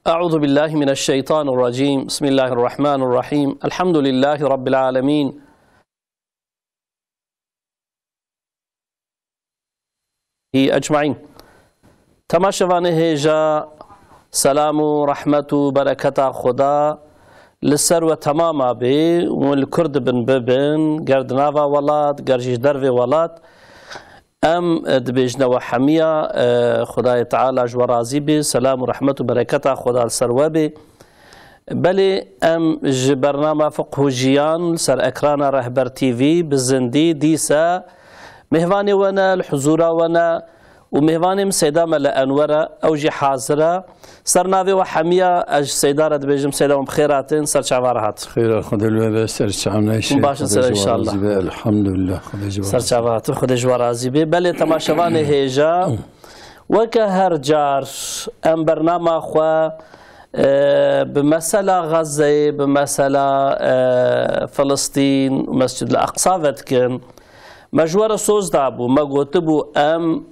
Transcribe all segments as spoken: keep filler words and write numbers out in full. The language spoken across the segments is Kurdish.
أعوذ بالله من الشيطان الرجيم. بسم الله الرحمن الرحيم. الحمد لله رب العالمين. أجمعين. Temaşevanê hêja, selam û rehmet û bereketa Xuda li ser we temama bê û li kur dibin bibin, ger di nava welat, ger jî ji dervê welat. Em, e, dibêjine we hemiya, e, Xwedayê Teala ji we razî bê, selam û rehmet û bereketa Xweda li ser we bê. Belê, em ji bernama Fiqh û Jiyan li ser ekrana Rehber T V bi zindî dîse mêhvanê we ne, li huzûra we ne û mêhvanê min Seyda Mele Enwer e, ew jî hazir e. Ser navê we hemiya ez ji Seyda re dibêjim, Seyda, hûn bi xêr hatin, ser çava re hat. Xêra Xwedê li we be, ser çav neşê. Hûn baş in, Xwedê ser ji we inşallah. Razî be, elhamdulillah, Xwedê ji we Ser razî be. Çava hatin, Xwedê ji we razî be. Belê, temaşevanê hêja, weke her car em bernama xwe, e, bi mesela Xezzeyê, bi mesela, e, Filistîn, Mescid el Aqsa ve dikin. Me ji we re soz dabû, me gotibû, em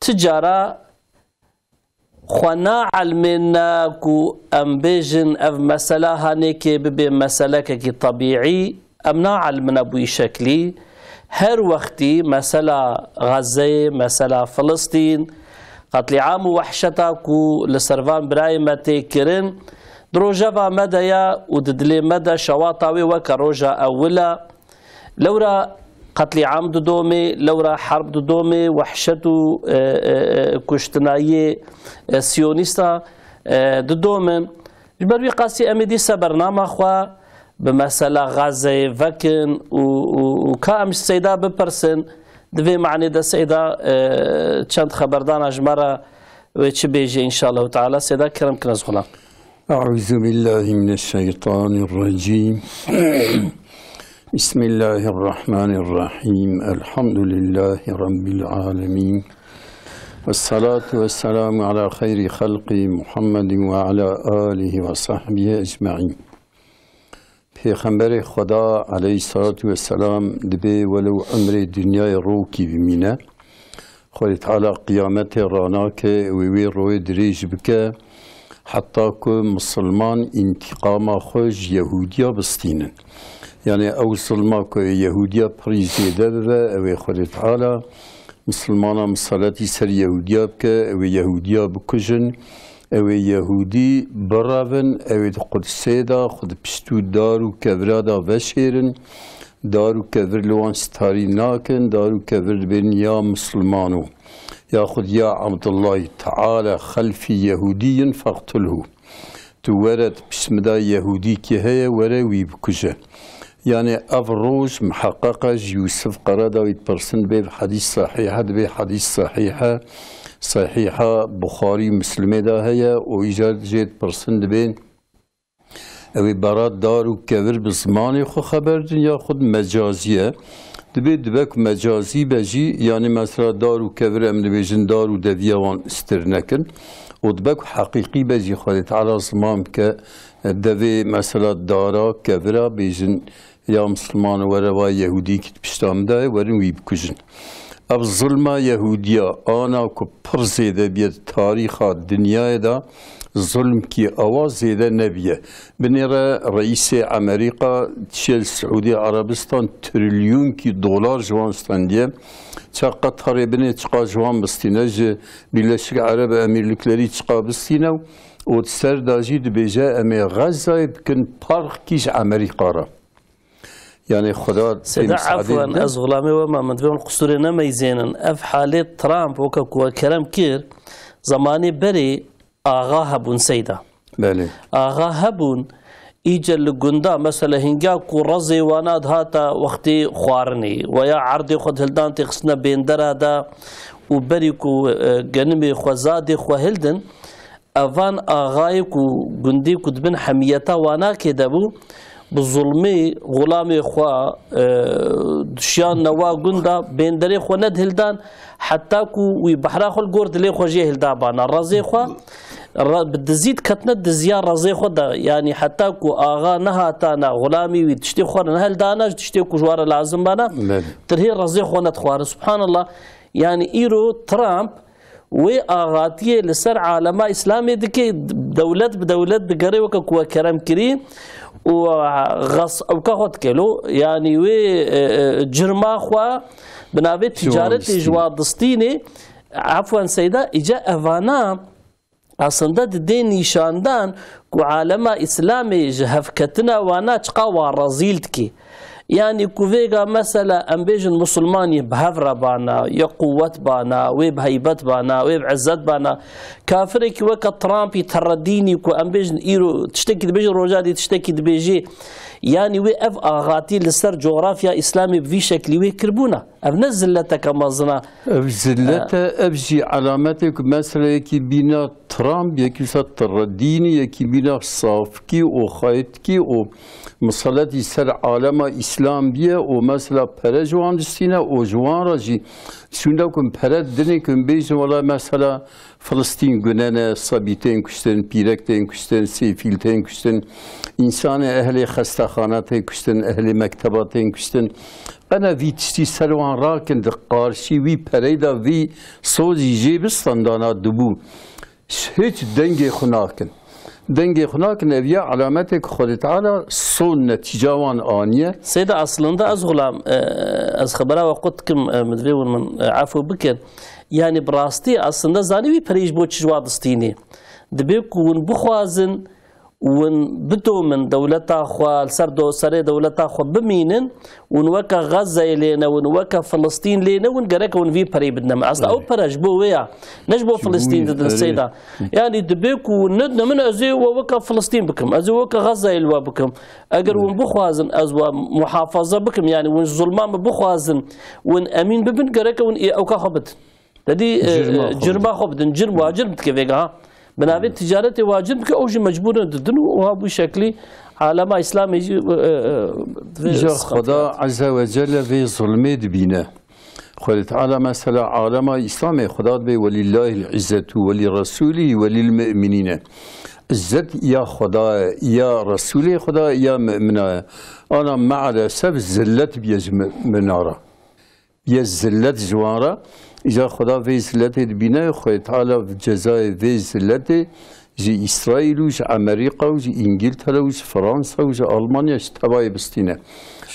ti cara xwe naelmêne ku em bêjin ev mesela hanêkê bibe meselekekî tebîî, em naelmine bi wî şeklî. Her wextî mesela Xezzeyê, mesela Filistîn, qetlîam û wehşeta ku li ser van birayê me tê kirin, di rojeva me de ye û di dilê me de şewata wê weke roja ewil e. Lewra qetlîam didomê, lewra herb didomê, wehşet û, e, e, e, kuştinayiyê, e, siyonîsta, e, didomin. Ji ber wî qasî em ê dîsa bernama xwe bi mesela Xezzeyê vekin û, û, û ka em ji Seyda bipirsin, di vê manê de Seyda, e, çend xeberdana ji me re wê çi bêje înşallahu teala. Seyda, kerem kin ez xulam. أعوذ بالله من الشيطان الرجيم. بسم الله الرحمن الرحيم. الحمد لله رب العالمين. والصلاة والسلام على خير خلقه محمد وعلى آله وصحبه أجمعين. Pêxemberê Xweda aleyhissalatu vesselam dibê welew emrê dinyayê rokî bimîne, Xwedê Teala qiyametê ranake wê wê royê dirêj bike, heta ku misilman întîqama xwe ji Yehûdiya bistînin. Yanî ew zilma ku Yehûdiya pirî zêde bibe, ew ê Xwedê Teala misilmana misaletî ser Yehûdiya bike, ew ê Yehûdiya bikujin, ew ê Yehûdî birevin, ew ê di Qudsê de xwe di pişt û dar û kevira de veşêrin, dar û kevir li wan starî nakin, dar û kevir dibên ya misilmano, yaxud ya Abdullahî, teala xelfî Yehûdiyyin feqtulhu. Tu were, di pişt min de Yehûdîkî heye, were wî bikuje. Yanî ev roj miheqeq e, ji Yûsif Qeredawî dipirsin, dibê bi hedîs sehîh e, dibê hedîs sehîh e, sehîha Buxarî, Muslimê de heye û îcar jê dipirsin, dibê ew ê bera dar û kevir bi zimanê xwe xeber din, yaxud mecazî ye. Dibê dibe ku mecazî be jî, yanî mesela dar û kevir em dibêjin dar û deviya wan stir nekin û dibe ku heqîqî be jî, Xwedê Teala ziman bike, devê mesela dara, kevira bêjin, ya Misliman were, va Yehûdîkî di pişta min de ye, werin wî bikujin. Ev zilma Yehûdiya ana ku pir zêde biye di tarîxa dinyayê de, zilmkî awa zêde nebiye. Binêre reîsê Emerîka diçe li Siûdî Erebistan, trilyûnkî dolar ji wan stendiye. Ça Qetarê binê çiqa ji wan bistîne, ji Birleşik Ereb Emirliklerî çiqa bistîne û di ser de jî dibêje, em ê Xezzayê bikin parkî ji Emerîka re. Yanî Xweda Seyda, pê misadê efwen, bide. Ez xulamê we me, min divê hûn qusûrê nemeyzênin. Ev halê Trump, weke ku we kerem kir, zemanê berê axa hebûn Seyda. Belê. Axa hebûn, îce li gunda, mesela hinga ku rezê wana dihata wextê xwarinê, we ya erdê xwe dihildan têxistine bêndera de û berî ku, e, genimê xwe, zadê xwe hildin, evan axayê ku gundê ku dibin hemiyeta wanakê de bû, bi zulmê xulamê xwe, e, dişiyan newa gunda, bênderê xwe nedihildan, heta ku wî behra xwe li gor dilê xwe jê hilda bana. Rezê xwe, re-, bi dizî diketine diziya rezê xwe de, yanî heta ku axa nehatana xulamî wî tiştê xwe re nehildana, ji tiştê ku ji wa re lazim bana, Belê. tirhê rezê xwe nedixwarin. Subhanallah, yanî îro Trump Wê axatiyê li ser alema Îslamê dike, dewlet bi dewlet digere weke ku we kerem kirî û xas ewka xwe dike lo. Yanî wê, e, e, cirma xwe bi navê ticaretê ji wadistînê, efwen Seyda, îca evana aslında didê nîşandan ku alema Îslamê ji hevketina wana çiqa wa rezîl dike. Yanî ku vêga mesela em bêjin musulman yê bi hev re bana, yê quwet bana, wê bi heybet bana, wê bi izzet bana. Kafirekî weke Trumpî terredînî ku em bêjin îro tiştekî dibêje, roja dî tiştekî dibêjê. Yanî wê ev axatî li ser cografya Îslamê bi vî şeklî wê kirbûna. Ev ne zilleteke mezin e. Ev zillet e, ev jî alametê ku mesela yekî bîna Trump, yekî wisa terredînî, yekî bîna safkî û xaytkî û miseletî ser alema Îslam biye û mesela pere ji wan distîne û ji wan re jî sûnde ku pere dinê ku bêjin wela mesela Filistîn gune ne, sebî tên kuştin, pîrek tên kuştin, sêfîl tên kuştin, însanê ehlê xestexana tê kuştin, ehlê mekteba tên kuştin. Qene vî tiştî ser wan rakin, di qarşî wî pereyda vî sozî jê bistandana dibû. Hiç dengê xwe nakin. Dengê xwe nakin, ev ya alametê ku Xwedê Teala son netîca wan aniye. Seyda, aslında ez xulam, e, ez xebera we qut dikim, e, min divê hûn min, e, efû bikin. Yani bi rastî aslında zanî wî perê ji bo çi ji wa distînê. Dibê ku hûn bixwazin, hûn bidomin dewleta xwe, li ser do-, serê dewleta xwe bimînin, hûn weke Xezeyê lê ne, hûn weke Filistîn lê ne, hûn gerek hûn vî perê bidine min. Aslında ew pere ji bo wê ya, ne ji bo Filistîn didin Seyda. Yani dibê ku hûn nedine min, ez ê we weke Filistîn bikim, ez ê weke Xezeyê li we bikim. Eger hûn bixwazin ez we muhafaza bikim, yani hûn ji zulma min bixwazin, hûn emîn bibin, gerek hûn ê ewka xwe bidin. Te dî, e, Cirma xwe bidin. Cirm wa cirm dike vêga ha. Bi navê ticaretê wa cirm dike, ew jî mecbûr in didin û wiha bû şeklî alema Îslamê jî, e, e, e, vê Îja sıkıntı Xweda Azze ve Celle vê zulmê dibîne. Xwedê Teala mesela alema Îslamê Xweda dibê, "Welillahil izzetu ve li resulî ve lil mu'minîne." İzzet ya Xweda ye, ya Resulê Xweda ye, ya mu'mina ye. Ana maalesef zillet biye ji mu'mina re. Yê zillet ji wan re, îca Xweda vê zilletê dibîne, Xwedê Teala cezayê vê zilletê ji Îsraîl û ji Amerîka û ji Îngiltere û ji Fransa û ji Almanya ji tevayê bistîne.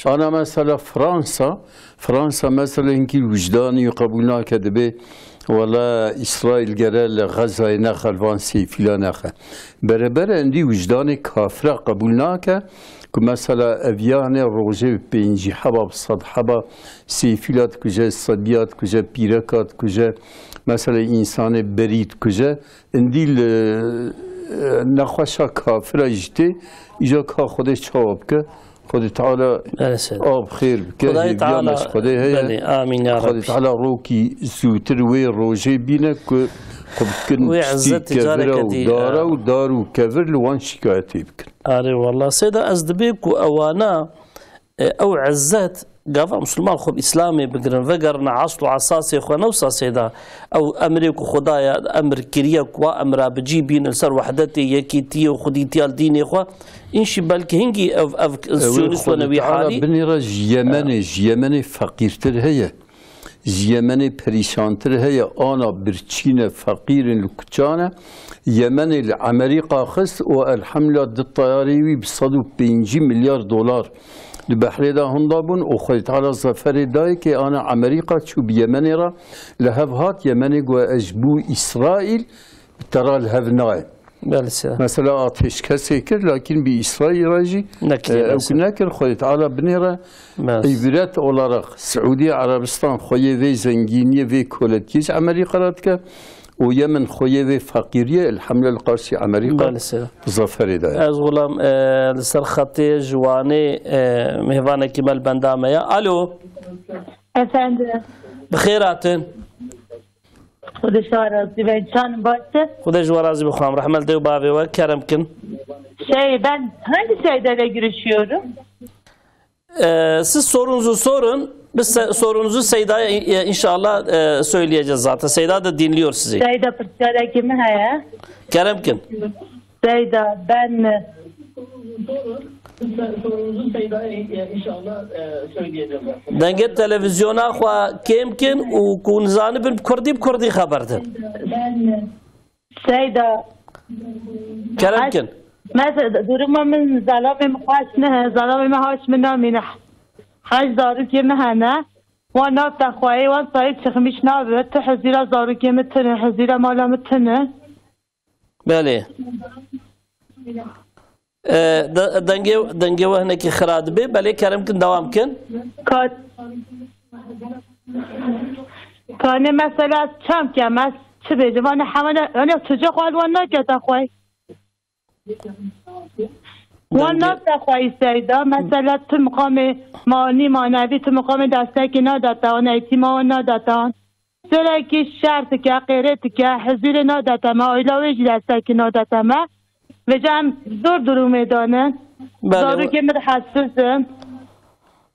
Ana mesela Fransa, Fransa mesela hinkî wijdanî qebûl nake, dibê wela Îsraîl gere li Xezayê nexe, li van sêfîla nexe. Berebere endî wijdanê kafira qebûl nake ku mesela ev yanê rojê bi pêncî heba, bi sed heba sêfîla dikuje, sebiya dikuje, pîreka dikuje, mesela însanê berî dikuje. Endî li, e, nexweşa kafira jî tê, îja ka Xwedê çawa bike? Xwedê Teala av xêr bike, hêviya me ji Xwedê heye. Belê, amîn ya Xwedê Teala rokî zûtir wê rojê bîne ku xwe bikin tiştî kevira û dara û dar û kevir li wan şikayetê bikin. Arê wela Seyda, ez dibê ku ewana, e, ew izzet, gava Musulman xwe bi Îslamê bigirin, vegerine esl û esasê xwe, ne wisa Seyda, ew emrê ku Xwedaya emir kiriye ku wa emra bi cî bînin li ser wehdetê, yekîtiyê û xwedîtiya li dînê xwe, înşî belkî hingî ev, ev Siyonîst wene wî halî. Binêre ji Yemenê, ji Yemenê feqîrtir heye. Ji Yemenê perîşantir heye, ana birçî ne, feqîr in, li kuçan e. Yemenê li Amerîka xist û elhemdulillah di tayarê wî bi sed û pêncî milyar dolar di behrê de hinda bûn û Xwedê Teala zeferê dayê kê ana Amerîka çû bi Yemenê re li hev hat. Yemenê got, ez ji bo Îsraîl bi te re li hev nayêm. Belê, seyda. Mesela ateşkesê kir, lakin bi Îsraîl re jî, e, ew nekir. Xwedê Teala binêre îbret olarak Siûdî Erebistan xweyê vê zengîniyê, vê koletiyê ji Amerîka re dike û Yemen xweyê vê feqîriyê, elhemdulillah, li qarşî Amerîka zaferê de ye. Ez xulam, e, li ser xetê ji Wanê, e, mêvanekî me li benda me ye. Alo. Efendim. Bi xêr hatin. Xwedê şa razî be. Canım, baş e? Xwedê ji we razî be, xwam. Rehmet dê û bavê we, kerem kin. Şey, ben hangi şeylerle görüşüyorum? Ee, siz sorunuzu sorun. Biz se- sorunuzu Seyda'ya in- e, inşallah, e, söyleyeceğiz zaten. Seyda da dinliyor sizi. Seyda, pirsiyarek mi heye? Kerem kin. Seyda, ben Sorumuzu Seyda'ya inşallah e, söyleyeceğim. Dengê televizyona xwe kêm kin û ku nizanibin bi kurdî, bi kurdî xeber din. Seyda. Kerem kin. Mesela duruma min, zelamê min xweş ne, zelamê min haş min namîne. Haş zarokê min hene. Wan nav te xweyê, wan sahîb çixmîş nabe. Tu hizîra zarokê min tune, hizîra mala min tune. Belê. E, de-, dengê, dengê we hinekî xira dibe. Belê, kerem kin, dewam kin. Ka-, kanê mesela çam ke, mes çi bêje? Vane hemane, öyle çocuğa xwal wan nake te xwey. Wan nake te xwey Seyda. Mesela tu muqamê mani, manevî, tu muqamê destekê nade te wan, eğitîma wan nade te wan. Sürekli şer dike, qêrê dike, hizîrê nade te me, ayla wê jî destekî nade te me. Vêca em zor durumê de ne. Belê. Zarokê min rahatsiz in.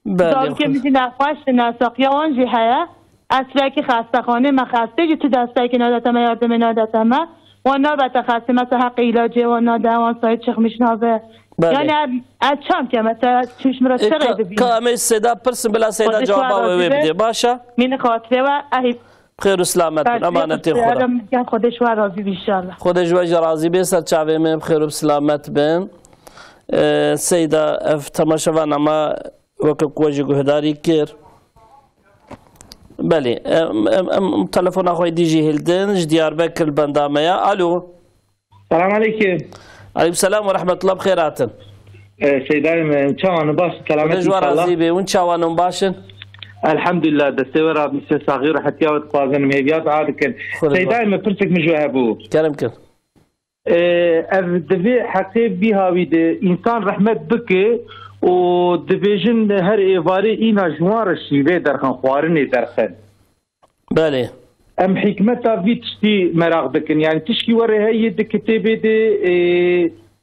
Belê, Zarokê min jî nexweş in, nesaxiya wan jî heye. Ez sürekli xestexanê me, xestê jî tu destekî nade te me, yardimê nade te me. Wan nabe te xestê, mesela heqê îlacê wan nade, wan sahîb çixmîş nabe. Belê. Yani ez, ez çam ke, mesela çimş min re E, çi rê ka, dibîne? Ka em ê Seyda pirsin, bila Seyda Xwedê cewaba we wê bidê. Başa? Mînî xatirê we, ehî. Bi xêr û silamet bin, emanetê Xweda. Xwedê ji we razî be inşallah. Xwedê ji we jî razî be, ser çavê min, bi xêr û bi silamet bin. Ee, Seyda, ev temaşevana me weke ku we jî guhdarî kir. Belê, em, em, em telefona xwe dî jî hildin, ji Diyarbekir li benda me ya. Alo. Selam aleyküm. Aleyküm selam ve rahmetullah, bi xêr hatin. Ee, Seydayê min, çawan in, baş, selamet Xwedê ji we inşallah. Razî be, hûn çawan in, baş in? Elhamdülillah, destê we re, min se saxî û rehetiya we dixwazin, hêviya dua dikin. Xwedê ji we Seydayê min, pirsek min ji we hebû. Kerem kin. Ee, ev divê heqê bîha wî de însan rehmet bike û dibêjin her êvarê îna ji wan re şîvê derxin, xwarinê derxin. Belê. Em hikmeta vî tiştî meraq dikin. Yani tişkî were heye di kitêbê de, e,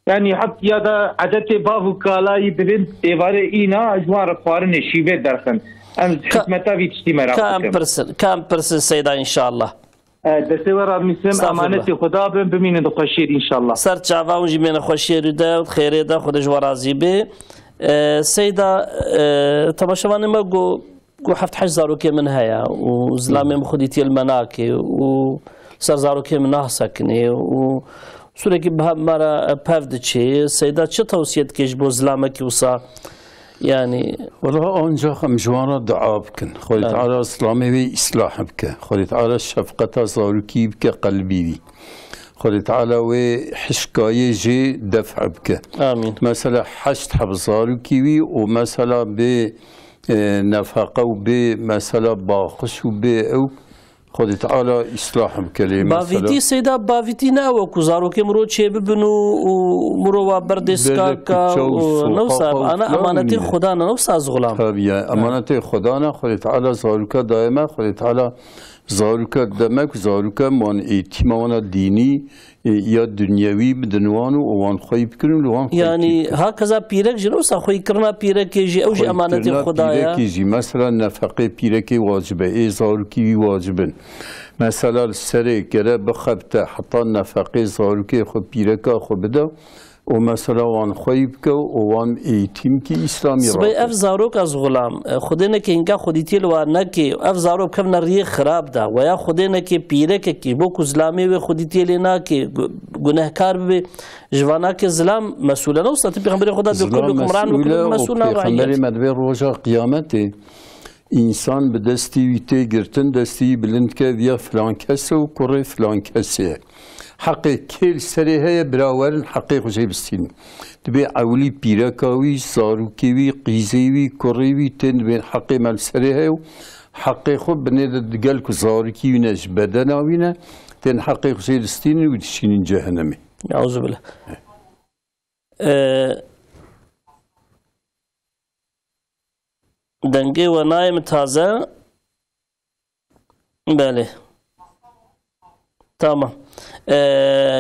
yani hat ya da edetê bav û kalayî divên êvarê îna ji wan re xwarinê şîvê derxin. Em Ka-, hikmeta vî tiştî meraq ka em dikin. Pirsin, ka em pirsin Seyda inşallah. E, destê we re mîsim, Estağfurullah. Emanetê Xweda bin, bimînin di xweşiyê de inşallah. Ser çava hûn jî bimînin xweşiyê de, xêrê de, Xwedê ji we razî be. E, Seyda, e, temaşevanê me got, ku heft heşt zarokê min heye û zilamê min xwedî tê li me nake û ser zarokê min nasekine û sürekli bi me re pev diçe. Seyda, çi tewsiye dike ji bo zilamekî wisa? Yani Wela ancak em ji wan re dua bikin. Xwedê Evet. Teala zilamê wê îslah bike. Xwedê Teala şefqeta zarokî bike qelbî wî. Xwedê Teala wê hişkayê jê def bike. Amîn. Mesela heşt heb zarokî wî û mesela bê e, nefeqe û bê mesela baxiş û bê ew, Xwedê Teala îslah bike lê mesela. Bavîtî Seyda, bavîtî ne ew e ku zarokê miro çêbibin û, û miro wa berdê Belê skaka kuçe û û soqaqa newsa û ana filan emanetê nîne. Xweda ne, newsa ez xulam. Tabii ya, emanetê Xweda ne, Xwedê Teala zaroka daye me, Xwedê Teala zaroka demek, zaroka man eğitîma wana dînî, e, ya dinyewî bidin wan û wan xweyî bikin û li wan xweyî Yani, bike. Hakeza pîrek jî, wisa xweyîkirina pîrekê jî, ew jî emanetê Xweyîkirina Xweda ye. Pîrekê jî, mesela nefeqê pîrekê wacib e, ê zarokî wî wacib in. Mesela li serê gere bixebite, heta nefeqê zarokê xwe, pîreka xwe bide û mesela wan xweyî bike û wan eğitimkî îslamî Sibê ev rake. Zarok ez xulam, e, Xwedê neke hinga xwedîtiyê li war neke, ev zarok kevne riyê xirab de, weya Xwedê neke pîrekekî, bo ku zilamê wê xwedîtiyê lê nake, gu-, gunehkar bibe, Ji vana ke zilam mesûl e, ne wisa tu pêxemberê Xweda bê kul hukmran û kul mesûl e û pêxemberê me dibê roja qiyametê însan bi destî wî tê girtin, destî wî bilind ke viya filan kes e û kurê filan kesê ye. Heqê kê li serê heye bira werin heqê xwe jê bistînin. Dibê ewilî pîreka wî, zarokê wî, qîzê wî, kurê wî tên dibên heqê me li serê heye û heqê xwe binê de digel ku zarokî wî ne ji bedena wî ne, tên heqê xwe jê distînin û dişînin cehenemê. Euzubillah. Ee, dengê we nayê min taze. Belê. Tamam. Ee,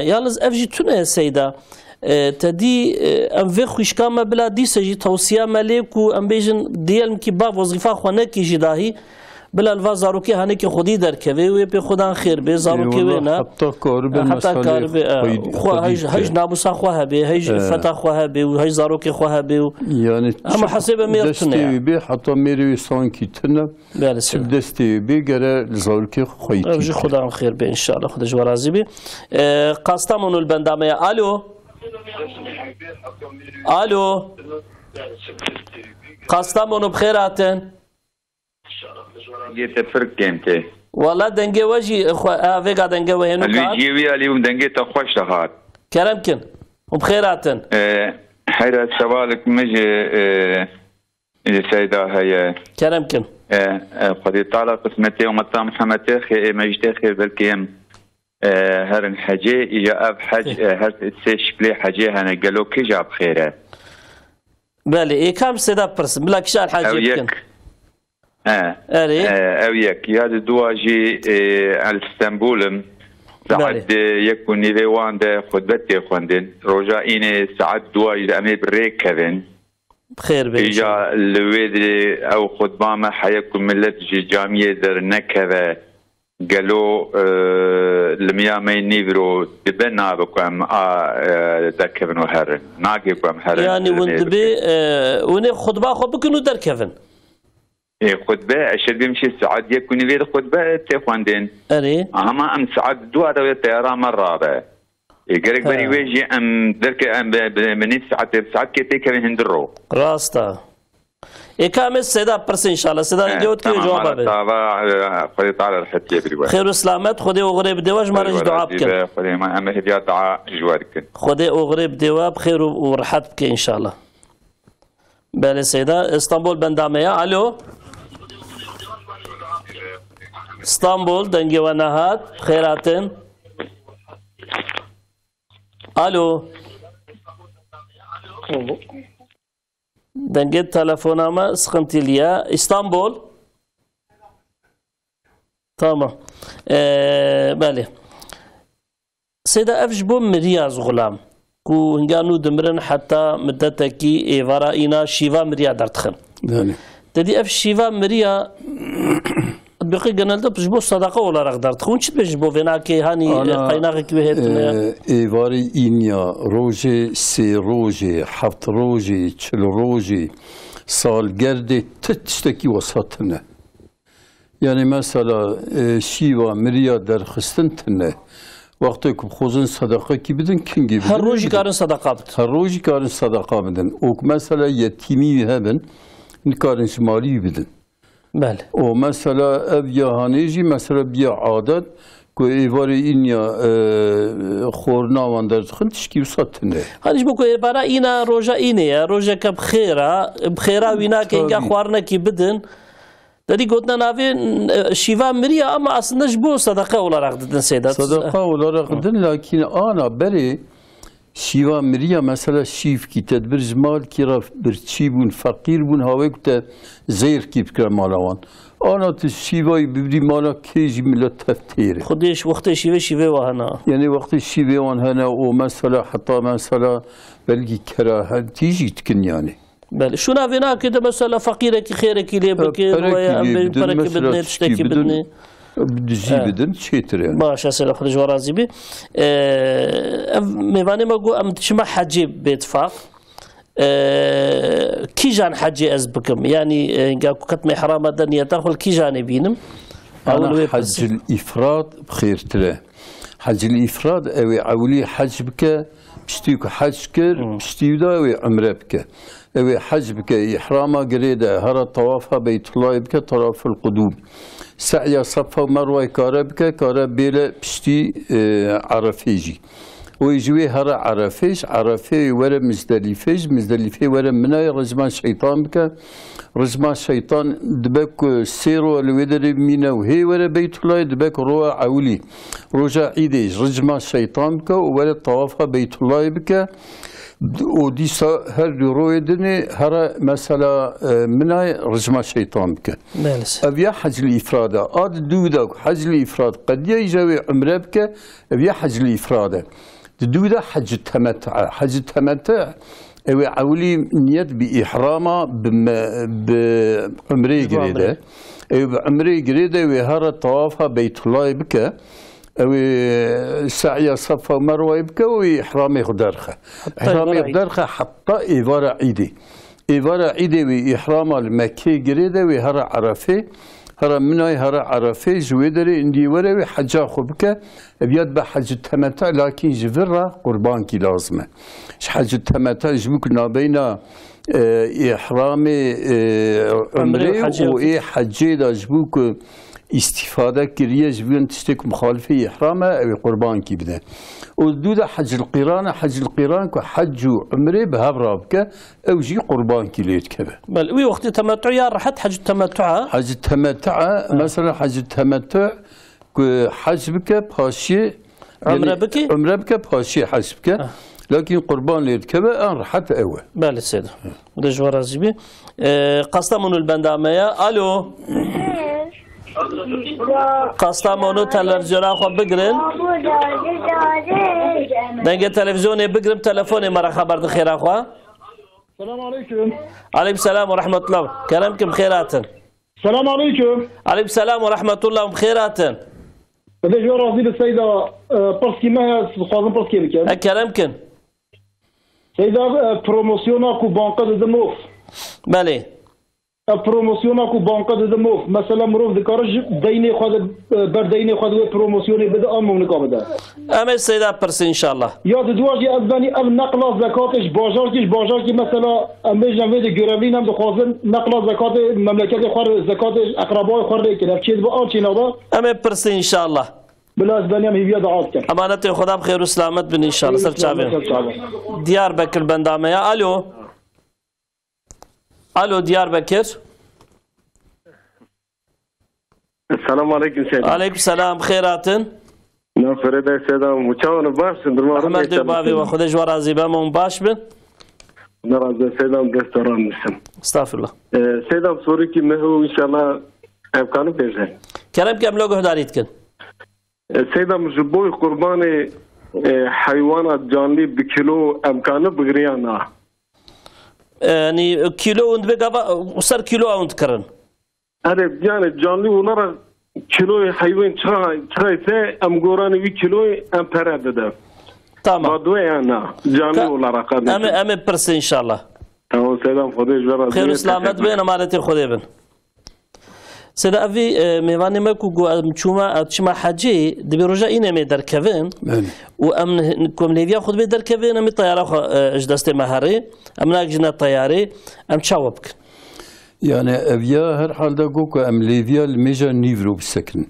yalnız ev jî tune ye Seyda. Ee, te dî, e, em vê xwişka me bila dîse jî tewsiya me lê ku em bêjin diyelim ki ba wezîfa xwe nekî jî dahî. Bila li va zarokê hanekê xwedî derkeve, wê pê xwedan xêr bê, zarokê wê ne. Heta karibê, heta karibê, e, xwe, hej, hej namusa xwe hebê, hej feta xwe hebê û hej zarokê xwe hebê û Yani hema hesêbe mêr tune destê ya. Wê bê, heta mêrê wê sankî tune. Belê, çi sir. Destê wê bê, gere li zarokê xwe yî Ev jî tî. Xwedan xêr bê, înşallah. Xwedê ji we razî bê. E, Kastamonu li benda me ye. Alo. Alo. Kastamonu, bi xêr hatin. Dengê te pir kêm tê. Wala dengê we jî xwe, a, vêga dengê we hênû Elî kan. Ciyê wî Elî û dengê te xweş dihat. Kerem kin. Û bi xêr hatin. E, heyra sewalik min ji, e, ji Seyda heye. Kerem kin. E, e, Xwedê Teala qismetê umeta Muhammedê xê-, ê me jî tê xêr belkî em, e, herin hecê, îja ev hec, Tê. E, her sê şiklê hecê hene. Gelo kîja bi xêr e? Belê, ê kam Seyda pirsin. Bila kîjan hecê Ew bikin. Yek. He. Erê. E, ew yek. Ya di dua jî, e, el Stenbul im. Belê. Saet, e, yek û nîvê wan de xutbe tê xwendin. Roja înê saet dua jî de em ê bi rê kevin. Xêr be Îja inşallah. Li wê di ew xutba me heye ku millet ji camiyê dernekeve. Gelo, e, li miya me nîvro dibe nabe ku em a, e, derkevin û herin. Nake ku em herin. Yani hûn dibê, e, hûn ê xutba xwe bikin û derkevin. Ê, xutbe, eşer bê min şê saet yek û nîvê de xutbe tê xwendin. Erê. Hema em saet dua de wê teyara me rabe. Ê, gerek berî He. Wê jî em derke-, em bi, bi, bi nîv saetê, bi saetkê têkevin hundir ro. Rast e. Ê, ka em ê Seyda pirsin inşallah. Seyda He, dengê we dikeve tamam, cewaba mala bê. Tava, e, Xwedê Teala rehetiyê birî we. Xêr û selamet, Xwedê oxirê bide we, ji me re jî dua bikin. Xwedê me, em ê hêviya dua ji we dikin. Xwedê oxirê bide we, bi xêr û, û rehet bike inşallah. Belê Seyda, Îstanbul benda me ya. Alo. Îstanbul, dengê we nehat. Xêr hatin. Alo. Dengê telefona me sıkıntılı ya. Îstanbul. Tamam. Ee, belê. Seyda, ev ji bo miriya zixulam ku hinga nû dimirin heta midetekî êvara îna şîva miriya derdixin. Belê. Te dî ev şîva miriya bi qey genelde ji bo sedeqa olarak derdixin. Çi dibêjin ji bo vênakê hanî, Ana, e, qeynaxekî wê hêtine? E, êvarê înya, rojê, sê rojê, heft rojê, çil rojê, salgerdê, ti tiştekî wesa tune. Yani mesela, e, şîva miriya derxistin tune. Wextê ku bi xozin sedeqekî bidin, kingî bidin. Her rojî karin sedeqa bidin. Her rojî karin sedeqa bidin. Û ku mesela yetîmî hebin, nikarin ji malî bidin. Belê. Û mesela ev ya hanê jî mesela biya adet ku êvarê înya, e, xorina wan derdixin tişkî wisa tune. Hani ji bo ku êvara îna roja înê ye, rojeke bi xêra, bi xêra wî nake, hinga Tabii. Xwarinekî bidin. Derî gotina navê, e, şîva miriya ama aslında ji bo sedeqe olarak didin Seyda. Sedeqa olarak din, lakin ana berê şîva miriya mesela şîvkî tedbir ji malkî re birçî bûn, feqîr bûn, hawê ku te zêrkî bikire mala wan. Ana tu şîvayî bibirî mala kê jî millet tev têre. Xwedê ji wextê şîvê şîvê wa hene. Yani wextê şîvê wan hene û mesela heta mesela belkî kerahetî jî dikin yani. Belê. Şûna vê nake de mesela feqîrekî xêrekî lê bikin, Perekî weya em lê bê bidin, perekî mesela bidinê, tiştekî tiştekî bidin, bidinê. Dijî Evet. bidin, çêtir yani. Baş e, Seyda, Xwedê ji we razî bî. Ee, ev mêvanê me got, em diçime hecê bêtifaq. Ee, kîjan hecê ez bikim? Yani, e, ga ku ketme îhrama de niyeta xwe li kîjanê bînim? Ana Ewil wê pirsî. Hecil îfrad bi xêrtir e. Hecil îfrad ew ê ewilî hec bike, piştî ku hec kir, Hmm. piştî wî de ew ê umre bike. Ew ê hec bike, îhrama girê de, hera tawafa Beytullahê bike, tawaful qudûm. Se'ya Safa û Merwayê kare bike, kare bêle piştî, e, Erefê jî. Û ji wê here Erefê, ji Erefê were Mizdelîfê, ji Mizdelîfê were Minayê, rijma şeytan bike. Rijma şeytan dibe ku sê ro li wê derê bimîne û hê were Beytullahê, dibe ku roya ewilî, roja Îdê, rijma şeytan bike û were tawafa Beytullahê bike. Û dîsa her du royê dinê here mesela, e, Minayê rijma şeytan bike. Belê. Ev ya heclî îfrad e. A di dû de ku heclî îfrad qediye, îja wê umre bike, ev ya heclî îfrad e. Di dû de hecî temettu e. Hecî temettu, ew ê ewilî niyet bi îhrama, bi me-, bi umreyê Bi girê umrê. de. Ew bi umrê girê de wê here tawafa Beytullahê bike, ew ê se'ya Safa û Merwayê bike û wê îhramê xwe derxe. Heta îhramê xwe derxe heta êvara Îdê. Êvara Îdê wê îhrama li Mekkê girê de wê here Erefê, here Minayê, here Erefê, ji wê derê indiyê were wê heca xwe bike. Ev ya dibe hecî temetu, lakîn ji vir re qurbankî lazim e. Ji hecî temetu ji bo ku nabeyna, e, îhramê, e, Umrê û umrê hecê û û ê hecê de ji bo ku îstîfade kiriye ji vîn tiştê ku muxalifê îhram e, ew ê qurbankî bide. Û dû de hecil qîran e, hecil qîran ku hec û umrê bi hev re bike, ew jî qurbankî lê dikeve. Belê, wî wextê temetu ya rehet, hec temetu e. Hec temetu e, mesela hec temetu ku hec bike paşiyê, Umre yanî bike? Umre bike paşiyê hec bike. Ha. Lakin qurban lê dikeve, en rehet ew e. Belê seyda. Xwedê ji we razî bî. Ee, Kastamonu li benda me ye. Alo. Kastamonu, televizyona xwe bigirin. Dengê televizyonê bigirin, telefonê me re xeber din xêra xwe. Selam aleyküm. Aleyküm selam ve rahmetullah. Kerem kim xêr hatin. Selam aleyküm. Aleyküm selam ve rahmetullah, xêr hatin. Xwedê ji we razî be seyda, e, pirskî me heye, dixwazim pirskê bikim. E, kerem kin. Seyda, e, promosyona ku banka dide mov. Belê. E, promosyona ku banka dide mov. Mesela mirov dikare ji deynê xwe de, e, ber deynê xwe de wê promosyonê bide, an mov nika bide. Em ê seyda pirsin inşallah. Ya di dua jî ez benî ev neqla zekatê ji bajarkî, ji bajarkî mesela em bêjin vê de görevlî ne, em dixwazin neqla zekatê memleketê xwe re, zekatê eqrebayê xwe rê kin. Ev çê dibe an çê nabe? Em ê pirsin inşallah. Bila ez benî em hîviya dua dikin. Emanetê Xweda bi xêr û selamet bin inşallah. Ser çavê. Ser çavê. Diyarbekir benda me ya. Alo. Alo, Diyarbekir. Selamun aleyküm Seydam. Aleyküm selam, xêr hatin. Na Feride Seydam, çawan baş, durma Rahmet dê bavê we, Xwedê ji we razî be, hûn baş bin. Ne razî Seydam, dest ran misin. Estağfurullah. Ee, Seydam, sorî ki me hû inşallah em kanin bêje. Kerem ki em lo guhdarî dikin. E, Seydam, ji bo qurbanê, e, heywana canlî bi kîlo em kanin bigiriyan na? E, yanî kîlo hûn dibê gava, ser kîlo hûn dikirin? Erê, yani canlî olarak kîloyê heywan çiqa, çiqa ise em goranê wî kîloyê em pere dide. Tamam. Badwe ya na, canlî Ka-, olarak em ê, em ê pirsin inşallah. Tamam, Seydam, Xwedê ji we razî be. Xêr û selamet bin, emanetê Xwedê bin. Seyda, evî, e, mêvanê me ku got, em çûma, em çima hecê, dibê roja înê em ê derkevin. Belê. Û em, ku em lêviya xwe dibê derkevin, em ê teyara xwe, e, ji destê me herê. Em nagihîjine teyarê. Em çawa bikin? Yani, ev ya her halde got ku em lêviya li mêja nîvro bisekin.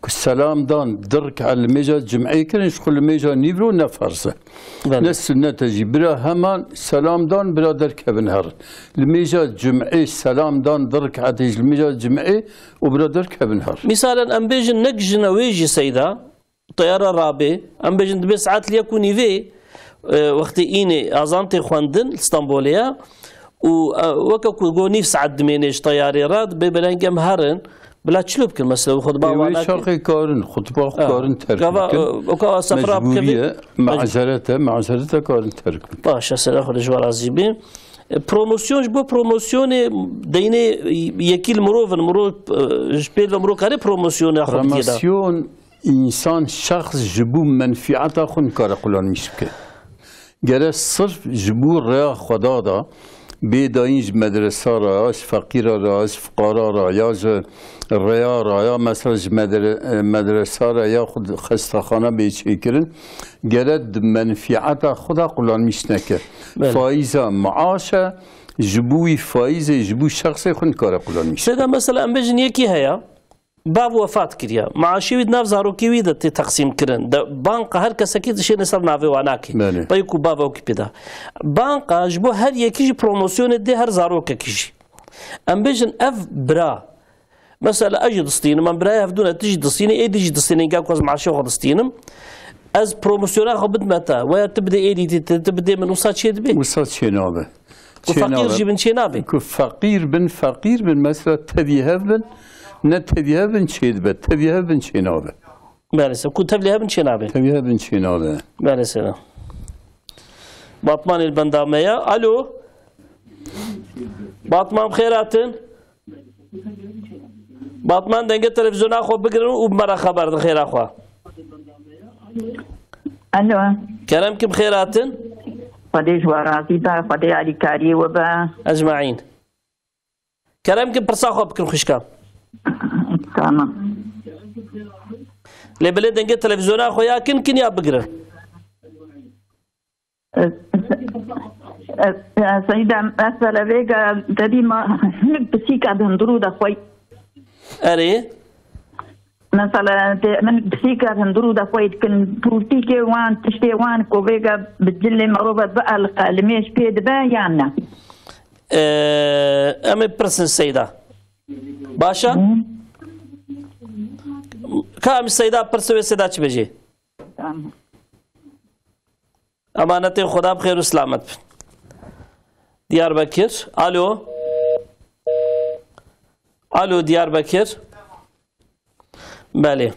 Ku selam dan, di rik'e li mêja cim'ê kirin, ji xwe li mêja nîvro ne ferz e. Belê. Ne sunnet e jî. Bira heman selam dan, bira derkevin herin. Li mêja cum'ê selam dan di rik'etê ji li mêja cum'ê û bira derkevin her. Mîsalen em bêjin negijine wê jî seyda, teyara rabê, em bêjin dibê saet li yek û nîvê, e, wextê înê azan tê xwendin li Stenbolê ya û, e, weke ku go nîv saet dimênê ji teyarê re, dibê beleng em herin, bila çilo bikin mesela, xutba Ê, wana wê çaxê karin, xutba xwe Ha. karin terk Gava, bikin. e, o ka sefra Mecbûrî bikevin. ye, Mec- mazeret e, mazeret e karin terk bikin. Baş e, seyda Xwedê ji we razî bî. E, promosyon ji bo promosyonê deynê yekî li mirov in, mirov, e, ji pêl ve mirov kare promosyonê xwe bigihîda. Promosyon însan, şexs ji bo menfîeta xwe nikare qulanmîş bike. Gere sirf ji bo rêya Xweda da bê dayîn ji medresa re, ya ji feqîra re, ya ji fuqara re, ya ji rêya re, ya mesela ji medre-, medresa re, ya xwe xestexane bê çêkirin, gere di menfîeta xwe de qulanmîş neke. Belê. Faîza maaş e, ji bo wî faîzê, ji bo şexsê xwe nikare qulanmîş. Seyda, mesela em bêjin yekî heye, bav wefat kiriye. Maaşê wî di nav zarokê wî de tê teqsîm kirin. De banka her kesekî dişêne ser navê wan nakê. Belê. Pey ku bav ew kî pêda. Banka ji bo her yekî jî promosyonê dê her zarokekî jî. Em bêjin ev bira. Mesela ez jî distînim, em birayê hevdû ne, tu jî distînî, êdî jî distînî, gel ku ez maaşê xwe distînim. Ez promosyona xwe bidime te. Weya tu bidê êdî, tu, tu bidê min, wisa çê dibê? Wisa çê nabe. Ku Çê feqîr nabe. jî bin çê nabê. Ku feqîr bin, feqîr bin, mesela tevî hev bin, ne tevî hev bin çê dibe, tevî hev bin çê nabe. Belê se, ku tevlî hev bin çê nabê. Tevî hev bin çê nabe. Belê se. Batmanê li benda me ya. Alo. Batman, xêr hatin. Batman, dengê televîzyona xwe bigirin û bi me re xeber din, xêra xwe. Alo. Kerem kim, xêr hatin. Xwedê ji we razî be, Xwedê alîkariyê we be. Ecmaîn. Kerem kim, pirsa xwe bikin xwişka. Tamam. Lê belê dengê televîzyona xwe ya kin kin ya bigirin. Seyda, mesela vêga te dî ma hinek pisîka di hundirû de xwey. Erê. Mesela te, min pisîka di hundirû de xwey dikin, pûrtîkê wan, tiştê wan ku vêga bi cilê merov ve bielqe, limêj pê dibe yan ne? Ee, em ê pirsin Seyda. Başa? Hı. Ka em Seyda pirsi wê Seyda çi bêjê? Tamam. Emanetê Xweda bi xêr û selamet bin. Diyarbekir. Alo. Alo, Diyarbekir. Belê.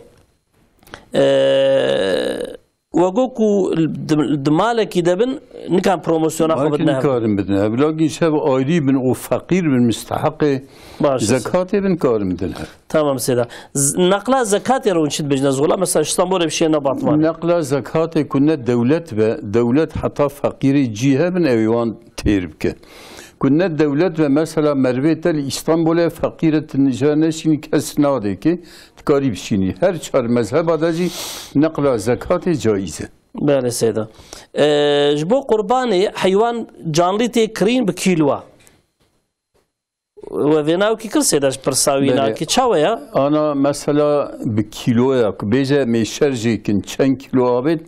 Ee, we got ku di, di malekî de bin, nikan promosyona xwe Malekî bidine hev. Nikarin bidine hev. Lakin şev ayrî bin û feqîr bin, misteheqê Baş olsun. Zekatê bin karin bidin hev. Tamam Seyda. Z-, neqla zekatê re hûn çi dibêjin ez wela? Mesela Îstanbulê bişêne Batmanê. Neqla zekatê ku ne dewlet be, dewlet heta feqîrê cî hebin ew ê wan têr bike. Ku ne dewlet be, mesela mervê te li Îstanbulê feqîr e, tu nija neşînî kes nadê ki, tu karî bişînî. Her çar mezheba de jî neqla zekatê caiz e. Belê Seyda. Ee, ji bo qurbanê heywan canlî tê kirîn bi kîloa. We vêna wekî kir Seyda ji pirsa wî Belê. Nakî çawe ya? Ana mesela bi kîloya ku bêje em ê şerjê kin çend kîlo avêt,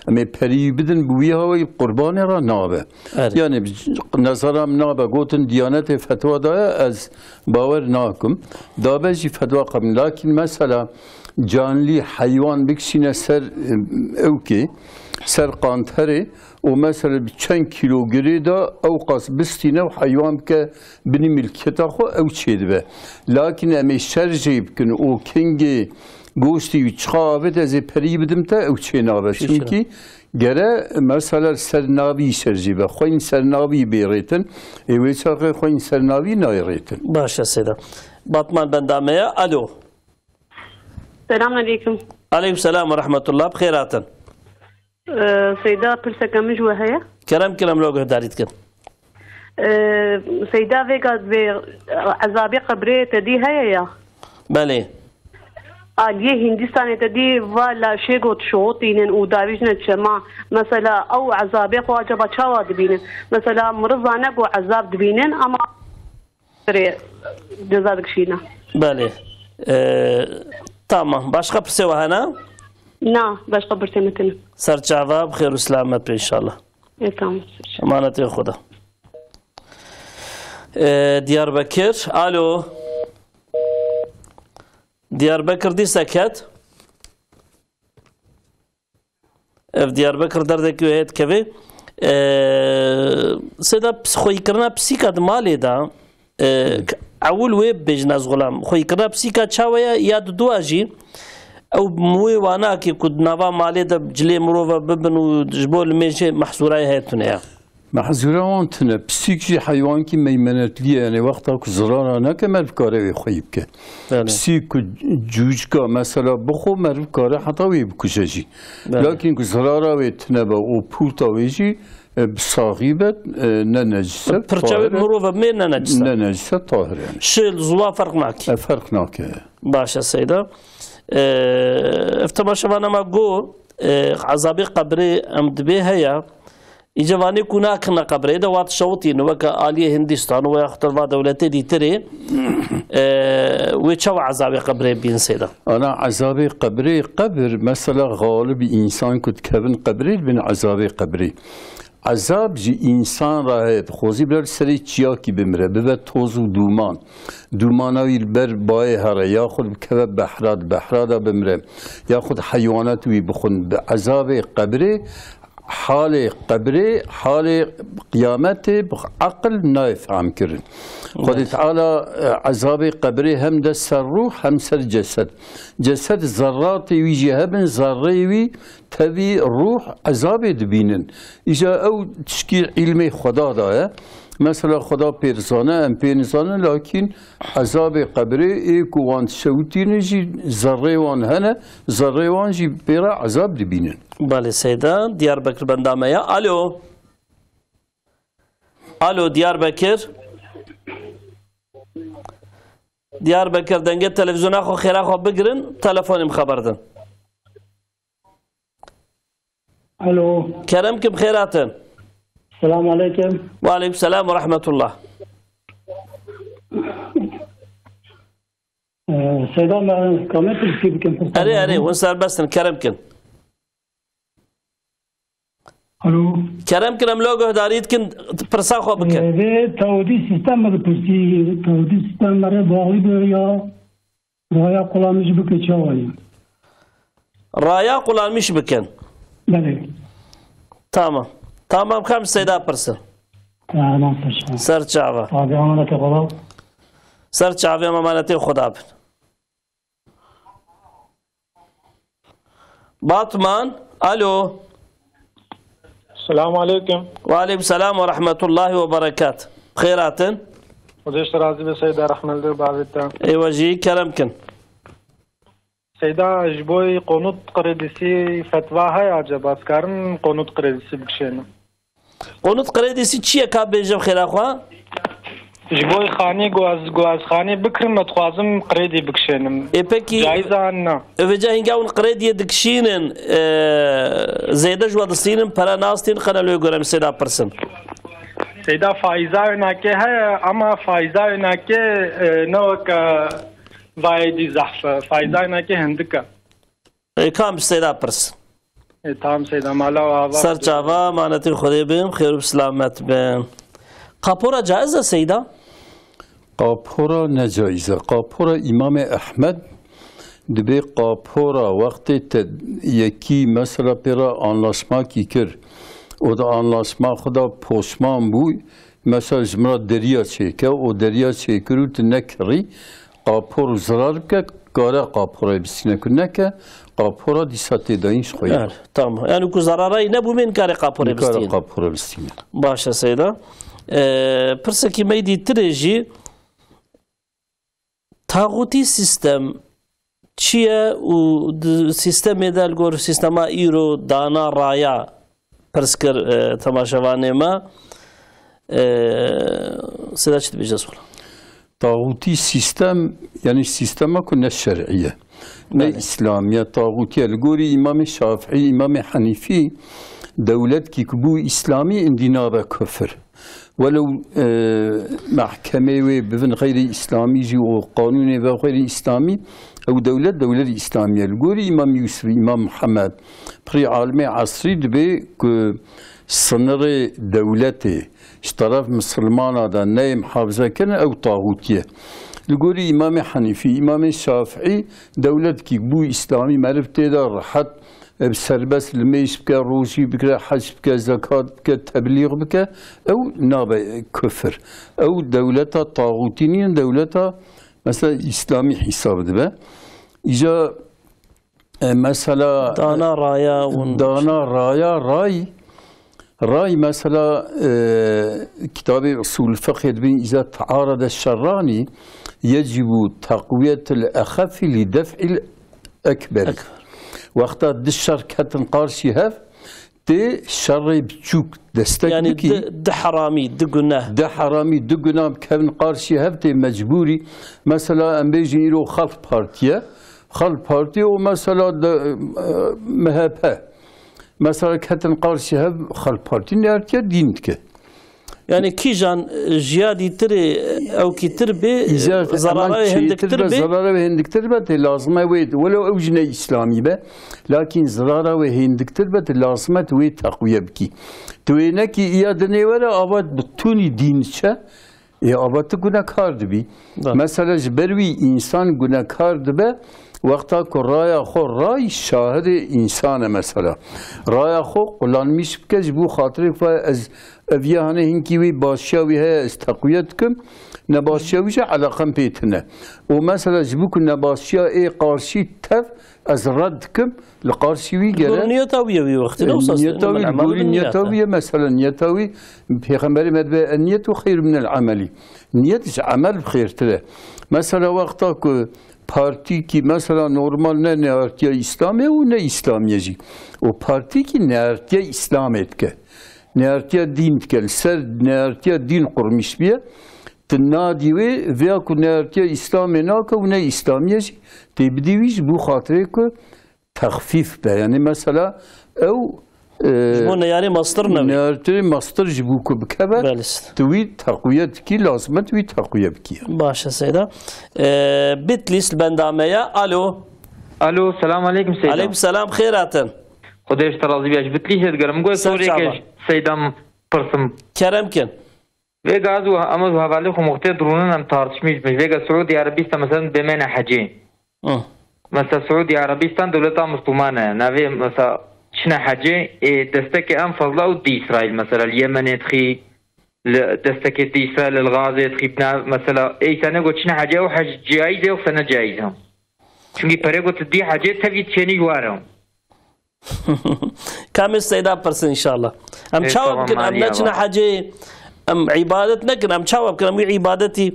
em ê perî bidin bi wî hawayî qurbanê re nabe. Erê. Yani bi- nezara min nabe, gotin Diyanetê fetwa daye, ez bawer nakim. Dabe jî fetwa qebûl. Lakin mesela canlî heywan bikişîne ser, e, ewkê, ser qanterê, û mesela bi çend kîlo girê de ew qas bistîne û heywan bike binî milkiyeta xwe, ew çêdibe. Lakin em ê şerjê bikin û kingê goştî wî çiqa avêt ez ê perî bidim te, ew çênabe. Çênabe. Çimkî gere mesela ser navî şerjê be. Xweyîn ser navî bê rêtin. Ê wê çaxê xweyîn ser navî nayê rêtin. Baş e Seyda. Batman benda me ye. Alo. Selamun aleyküm. Aleyküm selam ve rahmetullah. Bi xêr hatin. Ee, Seyda, pirseke min ji we heye. Kerem, kerem, lo guhdarî dikin. Ee, Seyda, vêga vê ezabê qebrê te dî heye ya? Belê. Aliyê Hindistanê te dî va laşê got şoxotînin û davîjine çema. Mesela ew ezabê xwe acaba çawa dibînin? Mesela miriv zane ku ezab dibînin ama Rê ceza dikişîne. Belê. Ee, tamam. Başka pirsê we hene? Na, başka pirsê me tine. Ser çava, bi xêr û selamet be inşallah. E, tamam. Emanetê Xweda. Ee, Diyarbekir. Alo. Diyarbekir dîsa ket. Ev Diyarbekir derdekî wê heye dikeve. Ee, Seyda, pis-, xweyîkirina pisîka di malê de, ee, k-, ewil wê bibêjin ez xulam. Xweyîkirina pisîka çawe ye ya di dua jî ew muwê wanakê ku di nava malê de cilê mirova bibin û ji bo limêjê mehzûrayê heye tune ya? Mehzûra wan tune. Pisîk jî heywankî meymenetlî ye, yani wexta ku zirara neke meriv kare wê xweyî bike. Belê. Pisîk ku cûcika mesela bixwe meriv kare heta wê bikuje jî. Belê. Lakin ku zirara wê tune be û pûrta wê jî, e, bi saxî be, e, ne necis e, Pirça wê tahir e. Mirov e, mê ne necis e. Ne necis e, tahir yani. Şil, zuwa ferq nake. E, ferq nake. Baş e Seyda. E, ev temaşevana me got, e, ezabê qebrê em dibê heye. Îca vanê ku nakirine qebrê de, wat şewitîn, weke aliyê Hindistan û yaxud va dewletê dîtirê, e, wê çawa ezabê qebrê bîn Seyda? Ana ezabê qebrê, qebir, mesela, xalibî însan ku dikevin qebrê, dibin ezabê qebrê. Ezab ji însan re heye, dixwazî bira li serê çiyakî bimire, bibe toz û dûman. Dûmana wî li ber bayê here, yaxud bikeve behra, di behra de bimire, yaxud heywanat wî bixwin. Bi ezabê qebrê, halê qebrê, halê qiyametê bi eqil nayê fehm kirin. Xwedê Teala, e, ezabê qebrê hem de ser rûh hem ser cesed. Cesed zerratê wî jî hebin, zerreyê wî tevî rûh ezabê dibînin. Îja ew tişkî îlmê Xweda de ye. Mesela Xweda pê dizane, em pê nizanin, lakîn ezabê qebrê ê ku wan dişewitînin jî zerrê wan hene, zerrê wan jî pê re ezab dibînin. Belê Seyda, Diyarbekir benda me ya. Alo. Alo, Diyarbekir. Diyarbekir, dengê televizyona xwe, xêra xwe bigirin, telefonê min xeber din. Alo. Kerem kim, xêr hatin. Selam aleyküm. Ve aleyküm selam ve rahmetullah. Ee, Seyda, me kamê pirsî bikim, pirsa Erê, erê, hûn serbest in, kerem kin. Alo. Kerem kin, em lo guhdarî dikin, pirsa xwe bikin. Ee, vê tawdî sistem me dipirsî, tawdî sistem me re bağlı bir ya. Raya kullanmış bike çawa ye? Raya kullanmış bikin. Belê. Tamam. Tamam, kam Seyda pirsin. Tamam, ser çava. Ser çava. Abi, amanete Xweda. Ser çavê em emanetê Xweda bin. Batman, alo. Selamu aleyküm. Ve aleyküm selam ve rahmetullahi ve berekat. Xêr hatin. Xwedê ji te razî be Seyda, rehmet li bavê te. Êwe jî kerem kin. Seyda, ji bo qonût kredîsî fetva heye acaba? Ez karim qonût kredîsî bikişênim? Qonût kredîsî çi ye ka bêjim xêra xwe? Ji bo xanî ku ez, ku ez xanî bikirim, ez dixwazim kredî bikişênim. Ê pekî, Caiz e an na? Vêca hînga hûn krediyê dikişînin, e, zêde ji we distînin, pere nastînin, qene lê gorem Seyda pirsin. Seyda, faiza wênakê heye, ama faiza wênakê, e, ne weke vayê dî zehf e. Faiza wênakê hindik e. Ê, kam ji Seyda pirs? Ê, tam Seyda, mala û ava Ser çava, manetî Xwedê bin, xêr û silamet bin. Qapora caiz e Seyda? Qapora ne caiz e. Qapora Îmamê Ehmed dibe qapora wextê te yekî mesela pê re anlaşmakî kir û di anlaşma xwe de poşman bû, mesela ji min re deriya çêke û deriya çêkir û tu nekirî, qapor û zirar bike, kare qaporê bistîne, ku neke, qapora dîsa tê dayîn ji xwe ye. Yani, tamam. Yani ku zararayî nebû, min kare qaporê Nikare bistîne. Qapora bistîne. Baş e Seyda. Ee, pirsekî me yî dîtirê jî, taxûtî sîstem çi ye û di sîstemê de li gor sîstema îro dana raya pirs kir, e, temaşevanê me. E, Seyda çi dibêje sola? Taxûtî sîstem, yani sîstema ku ne şer'î ye, ne Belê. Îslamî ye, taxûtî ye. Li gorî Îmamê Şafîî, Îmamê Henîfî, dewletkî ku bû îslamî, indî nabe kufir. Welew, e, mehkemê wê bibin xeyrî îslamî jî û qanûnê ve xeyrî îslamî, ew dewlet, dewletî îslamî ye. Li gorî Îmam Yûsif, Îmam Mihemed, pirî alimê esrî dibe ku sinirê dewletê ji teref misilmana de neyê mihafize kirin, ew taxûtî ye. Li gorî Îmamê Henîfî, Îmamê Şafîî, dewletkî bû îslamî, meriv tê de rehet, e, serbest limêj bike, rojî bikire, hec bike, zekat bike, teblîx bike, ew nabe kufir. Ew dewleta taxûtî nîne, dewleta mesela îslamî hîsab dibe. Îca, e, mesela Dana raya û dana raya ray, ray mesela, e, kitabê Usul Fiqhê dibin, îza tearede şerranî yecibu teqwiyetil exefi li def'il ekberi. Ekber. Wexta di şer ketin qarşî hev, tê şerê biçûk destek Yani bikî. Di, di heramî, di guneh. Di heramî, di guneh kevin qarşî hev tê mecbûrî. Mesela em bêjin îro Xalq Partî ye. Xalq Partî û mesela de, e, M H P. Mesela ketin qarşî hev, Xalq Partî nêrtiye dîn dike. Yani kîjan, e, jiya dîtirê, e, ewkîtir bê, e, Îza zarara hemen wê hindiktir çêtir be, bê. Zarara wê hindiktir be, tê lazime wê, welew ew jine îslamî be, lakîn zarara wê hindiktir be, tê lazime tu wê teqwiye bikî. Tu wê nekî iya dinê were, ava bi tunî dîn çe, ê ava tu gunekar dibî. Da. Mesela ji ber wî însan gunekar dibe, Wexta ku raya xwe ray şahidê însan e mesela. Raya xwe qulanmîş bike ji bo xatirê ku ez ev ya hane hinkî wî başiya wî heye ez teqwiye dikim. Nebaşiya wî jî eleqem pê tune. Û mesela ji bo ku nebaşiya ê qarşî tev ez red dikim, li qarşî wî gere. Niyeta wî ye wî wextî, ne wisa. Niyeta wî, li gorî niyeta wî ye, mesela niyeta wî, Pêxemberê me dibe, "En niyetu xeyrun minel amelî." Niyet ji emel xêrtir e. Mesela wexta ku partîkî mesela normal ne neartiya Îslamê û ne Îslamiye jî. Û partîkî neartiya Îslamê dike. Neartiya dîn dike. Li ser neartiya dîn qurmîş biye. Tu nadî wê, vêya ku neartiya Îslamê nake û ne Îslamiye jî tê bidî wî ji bo xatirê ku texfîf be. Yanî mesela ew, e, Ji bo neyarê mastir newê. Neyarê mastir ji bo ku bikeve, Belist. Tu wî teqwiye dikî, lazim e tu wî teqwiye bikî. Baş e Seyda. E, Bitlîs li benda me ye. Alo. Alo, selam aleykum Seyda. Aleykum selam, xêr hatin. Xwedê ji te razî be. Ji Bitlîsê digerim. Goy Ser sorê çava. Ke Seyda pirsim. Kerem kin. Vêga ez û, em û hevalê xwe muxtê dirûnin em tartişmî ji min. Vêga Siûdî Erebîstan, mesela, bêmene hecê. Hı. Mesela, Siûdî Erebîstan dewleta Mislûman e. Navê, mesela, çine hecê, ê destekê em fazla û di Îsraîl, mesela, li Yemenê dixî, li destekê di Îsraîl, li Gazê dixî, bina, mesela, ê îsanê got çine hecê, ew hec caiz e, yoksa ne caiz e? Çünkü perê got di hecê tevî çênî ji war e. Kamê Seyda pirsin inşallah. Em Ê, çawa tamam, bikin? Em maliye neçine var. Hecê, em îbadet nekin, em çawa bikin? Em wî îbadetî.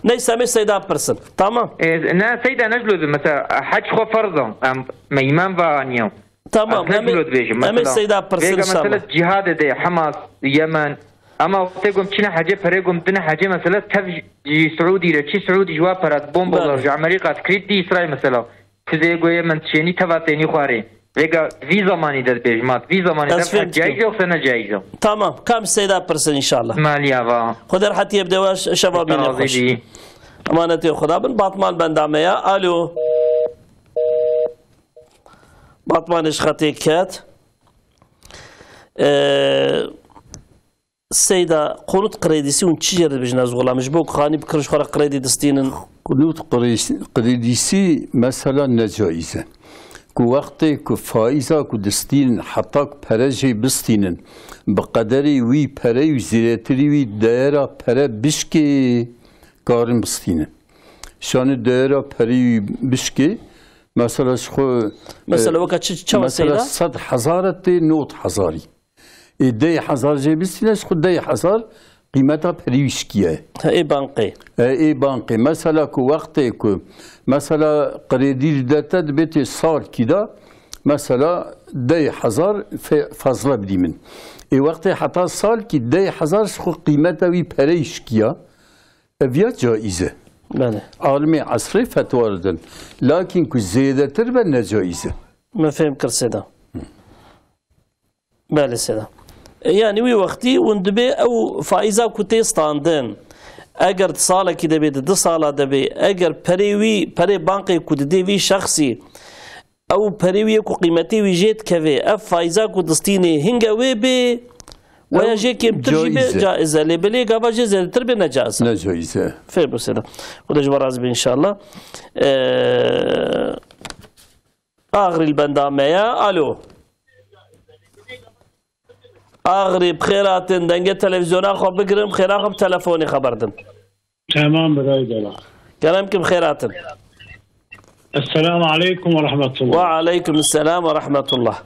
Neyse, em ê Seyda pirsin. Tamam. Ê, ne Seyda, ne jilo dibê. Mesela, hec xwe ferz e. Em, me îman ve aniye. Tamam, Ez ne em ê, jilo dibêjim. Em ê Mesela, Seyda pirsin vêga inşallah. Mesela cihadê de Hamas, Yemen. Ama wextê gom çine hecê, perê gom dine hecê, mesela, tev ji Siûdî re, çi Siûdî ji wa pera bombalar Belê. Ji Amerîka dikirî di Îsraîl, mesela. Kuzeyê goyê min çênî teva tênî xwarê. Vêga vî zamanî de dibêjim, hat. Vî zamanî Ez de fêm caiz dikim. Yoksa ne caiz e? Tamam. Kam Seyda pirsin inşallah. Maliya va. Xwedê rehetiyê bide we, şeva bînê Razî xweş. Bî. Emanetê Xweda bin. Batman benda me ya. Alo. Batman ji xetê ket. Ee, Seyda, qunut kredîsî hûn çi jê re dibêjin ez xulam? Ji bo ku xanî bikirin ji xwe re kredî distînin? Qunut kredîsî, kredîsî mesela ne caiz e. Ku wextê ku faîza ku distînin, heta ku pere jê bistînin, bi qederê wî pere û zêdetirî wî deyera pere bişkê, karin bistînin. Şanî deyera perî wî bişkê, mesela ji xwe, Mesela e, weka çi, çawa mesela Seyda? Sed hezar e tê nod hezarî. Ê deh hezar jê bistîne, ji xwe deh hezar qîmeta perî wî şikiye. Ha, ê bankê. E, ê bankê. Mesela ku wextê ku, mesela kredî li dete dibê tê salkî de, mesela deh hezar fe-, fazla bidî min. Ê wextê heta salkî deh hezar ji xwe qîmeta wî pereyî şikiya, ev ya caiz e. Belê. Alimê esrê fetwa didin. Lakin ku zêdetir be ne caiz e. Me fêm kir Seyda. Belê Seyda. E, yanî wî wextî hûn dibê ew faîza ku tê standin, eger di salekî de bê, di du sala de bê, eger perê wî, perê bankê ku didê vî şexsî, ew perê wî yê ku qîmetê wî jê dikevê, ev faîza ku distînê hinge wê bê, weya Ew jê kêmtir jî bê, caiz e. Caiz e. Lê belê gava jê zêdetir bê ne caiz e. Ne caiz e. Fêm bû Seyda. Xwedê ji we razî be inşallah. E, Axrî li benda me ye. Alo. Axrî, bi xêr hatin. Dengê televîzyona xwe bigirin, bi xêra xwe bi telefonê xeber din. Tamam, birayê delal. Kerem ki bi xêr hatin. Esselamu aleykum ve rahmetullah. Ve aleykum selam ve rahmetullah.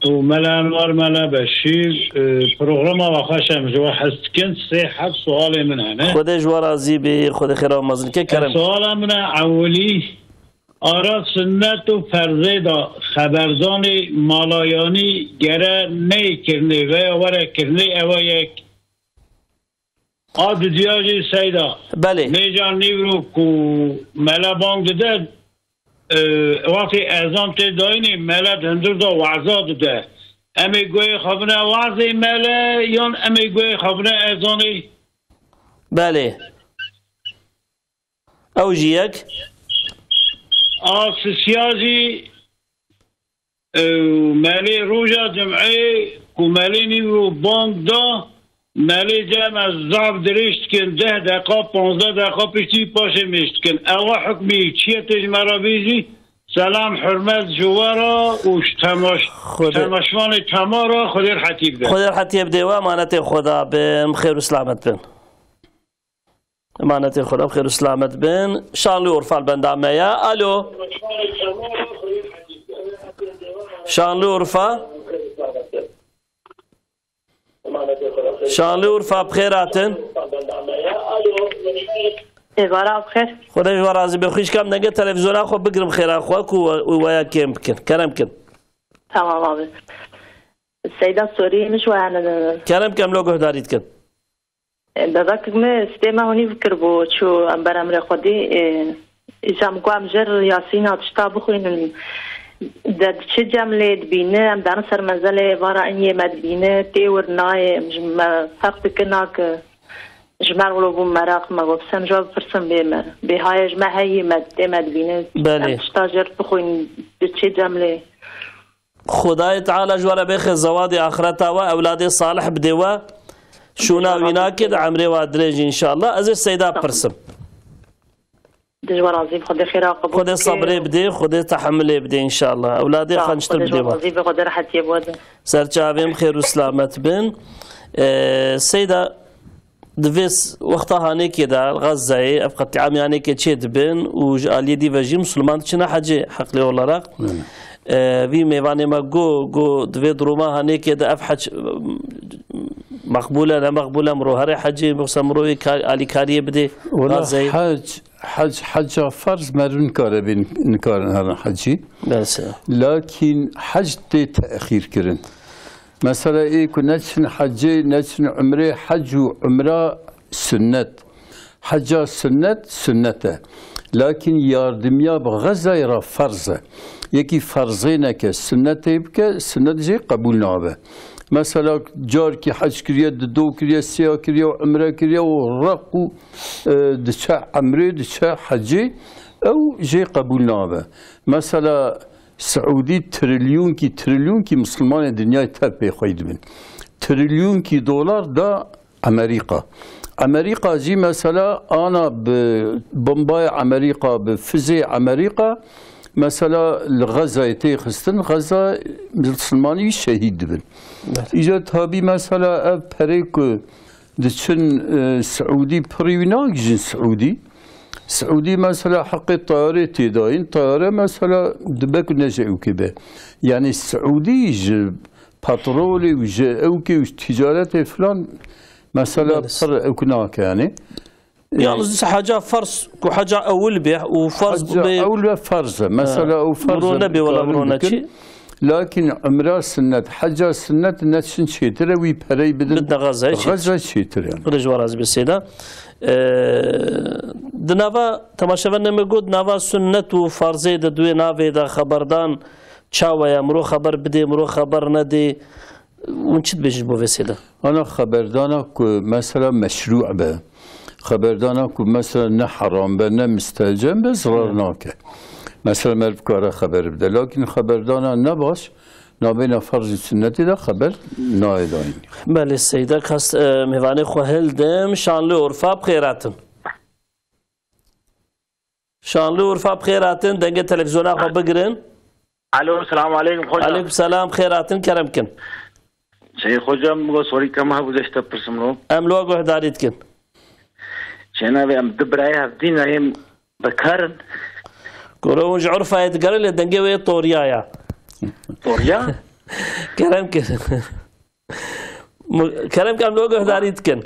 Û Mela Enwer, Mela Beşîr, e, programa we xweş e, em ji we hez dikin. Sê heb sualê min hene. Xwedê ji we razî bî, Xwedê xêra we mezin ke, kerem. Suala min e ewilî, Ara sunnet û ferzê de xeberzanê malayanî gere neyê kirinê veya were kirinê, ew e yek. A dudiya jî Seyda. Belê. Nêca nîvro ku mele bang dide, e, wextê ezan tê dayînê mele di hundir de weza dide. Em ê guhê xwe bine wezê mele yan em ê guhê xwe bine ezanê? Belê. Ew jî yek. A sisiya jî, e, melê roja cum'ê ku melê nîvro bang da, Melê Cem, ez zaf dirêj dikin, deh deqa, panzdeh deqa piştî paşê mêj dikin. Ewa hukmî çi ye tê ji me re bêjî? Selam, hurmet ji we re û ji temaş-, Xwedê temaşvanê tema re Xwedê rehetî bide. Xwedê rehetiyê bidê we, emanetê Xweda bin, xêr û selamet bin. Emanetê Xweda, xêr û selamet bin. Şanlıurfa li benda me ye. Alo. Şanlıurfa. Şanlıurfa, bi xêr hatin. Êvara bi xêr. Xwedê ji we razî be. Xwişkam, dengê televîzyona xwe bigirim xêra xwe ku we, we ya kêm bikin. Kerem kin. Tamam abi. Seyda, soriyê min ji we hene. Kerem kin, em lo guhdarî dikin. Bebekek me stê me hûnî bikiribû, çû em ber emrê Xwedî, e, îca min got em jê re Yasîna tişta bixwînin. De diçe cem lê dibîne, em dane ser mezelê, vara in yê me dibîne, tê wir nayê, em ji me ferq dike nake. Ji me re wilo bû meraq, me got, "Sem ji we bipirsim bê me." Bê hayê ji me heyî me, tê me dibîne. Belê. Em tişta jê re bixwînin, diçe cem lê. Xwedayê Teala ji we re bêxe zewadê axireta we, ewladê salih bidê we. Şûna wî nake, di emrê we dirêj înşallah. Ez ê Seyda pirsim. Di ji we razî be, Xwedê xêra qebûl Xwedê bike. Xwedê sabrê bidê, Xwedê tehemilê bidê înşallah. Ewladê Sağ ol, xençtir Xwedê ji bidê we we. Razî be, Xwedê rehetiyê bi we de. Ser çavê min, xêr û selamet bin. Ee, Seyda, Di vê s-, wexta hanêkê de li Xezzeyê ev qetlîamê hanêkê çê dibin û ji aliyê dî ve jî Musulman diçine hecê heqlê olarak. Evet. E, vî mêvanê me got, got, di vê duruma hanêkê de ev hec, e, meqbûl e, ne meqbûl e, miro here hecê, yoksa miro wê kar-, alîkariyê bidê Wela Xezzeyê? Hec, hec, heca ferz meriv nikare bê, nikarin herin hecî. Belê. Lakin hec tê texîr kirin. Mesela ê ku neçin hecê, neçin umrê, hec û umra sunnet. Heca sunnet, sunnet e. Lakin yardimiya bi Xezayê re ferz e. Yekî ferzê neke, sunnetê bike, sunnet jê qebûl nabe. Mesela carkî hec kiriye, dido kiriye, sêya kiriye û umre kiriye û req û, e, diçe emrê, diçe hecê, ew jê qebûl nabe. Mesela Siûdî trilyonkî, trilyonkî misilmanê dinyayê tev pê xwey dibin. Trilyonkî dolar da Amerîka. Amerîka jî mesela ana bi bombayê Amerîka, bi fizê Amerîka, mesela li Xezayê tê xistin, Xeza misilmanî şehîd dibin. Evet. Îca tabî mesela ev perê ku diçin, e, Siûdî pirî wî nagihîjin Siûdî. Siûdî mesela heqê tayarê tê dayîn, tayare mesela dibe ku ne ji ewkê be. Yanî Siûdî ji petrolê û ji ewkê û ji ticaretê filan mesela Belê. Pir ewk nake yanî. Yalnız heca farz, ku heca ewil be û farz Heca be. Ewil be farz e. Mesela Ha. O farz Miro e, nebe wala miro neçi. Lakin umra sünnet, heca sünnet neçin çêtir e, wî perey bidin. Bidin Xezayê çêtir. Xeza çêtir yani. Xwedê ji we razî be Seyda. Ee, di nava temaşevanê me got, nava sunnet û farzê de duê navê de xeberdan çawa ye? Miro xeber bidê, miro xeber nedê. Hûn çi dibêjin ji bo vê Seyda? Ana xeberdana ku mesela meşrû be. Xeberdana ku mesela ne heram be, ne mistecem be, zirar nake. Mesela meriv kare xeber bide. Lakin xeberdana ne baş, nabêna ferz û sunnetê de xeber nayê dayîn. Belê Seyda, kas, e, mêvanê xwe hildim, Şanlıurfa bi xêr hatin. Şanlıurfa bi xêr hatin, dengê televîzyona xwe bigirin. Alo, selamu aleykum xoca. Aleykum selam, xêr hatin, kerem kin. Şey xoca, min got sorî kema hebû de ji te pirsim lo. Em li we guhdarî dikin. Çênavê em du birayê hevdî ne hêm bekarin. Goro hûn ji Urfayê digerin lê dengê wê toriya ya. Toriya? Kerem kin. Mu-, kerem kin, em li we guhdarî dikin.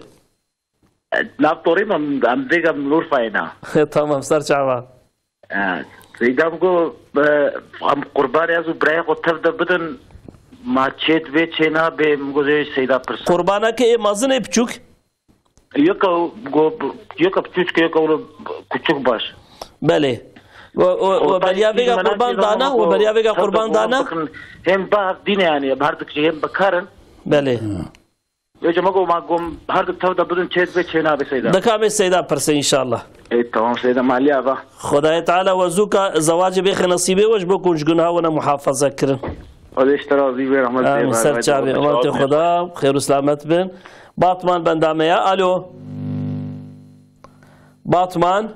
Nav torî me, em vêga min Urfayê na. Tamam, ser çava. E, Seyda min got, e, em qurbanê ez û birayê xwe tev de bidin, ma çê dibê, çê nabê, min got, "Ê Seyda pirsa." Qurbaneke ê mezin ê piçûk? Yeka, go, yeka piçûçke, yeka wilo kuçuk baş. Belê. We, we, we beriya vêga qurban dana, we beriya vêga qurban dana? Hem ba dîne yani, her dik hem bekarin. Belê. Vêca me got, ma gom her dik tev de bidin çê dibê çê nabê Seyda. Deka me Seyda pirse inşallah. E, tamam Seyda, maliya va. Xwedayê Teala we zûka zewacê bêxe nesîbê we ji bo ku ji gunaha we ne muhafaza kirin. Xwedê ji te razî be, rehmet Amin. Ser çavê, emanetê Xweda, xêr û selamet bin. Batman benda me ya. Alo. Batman.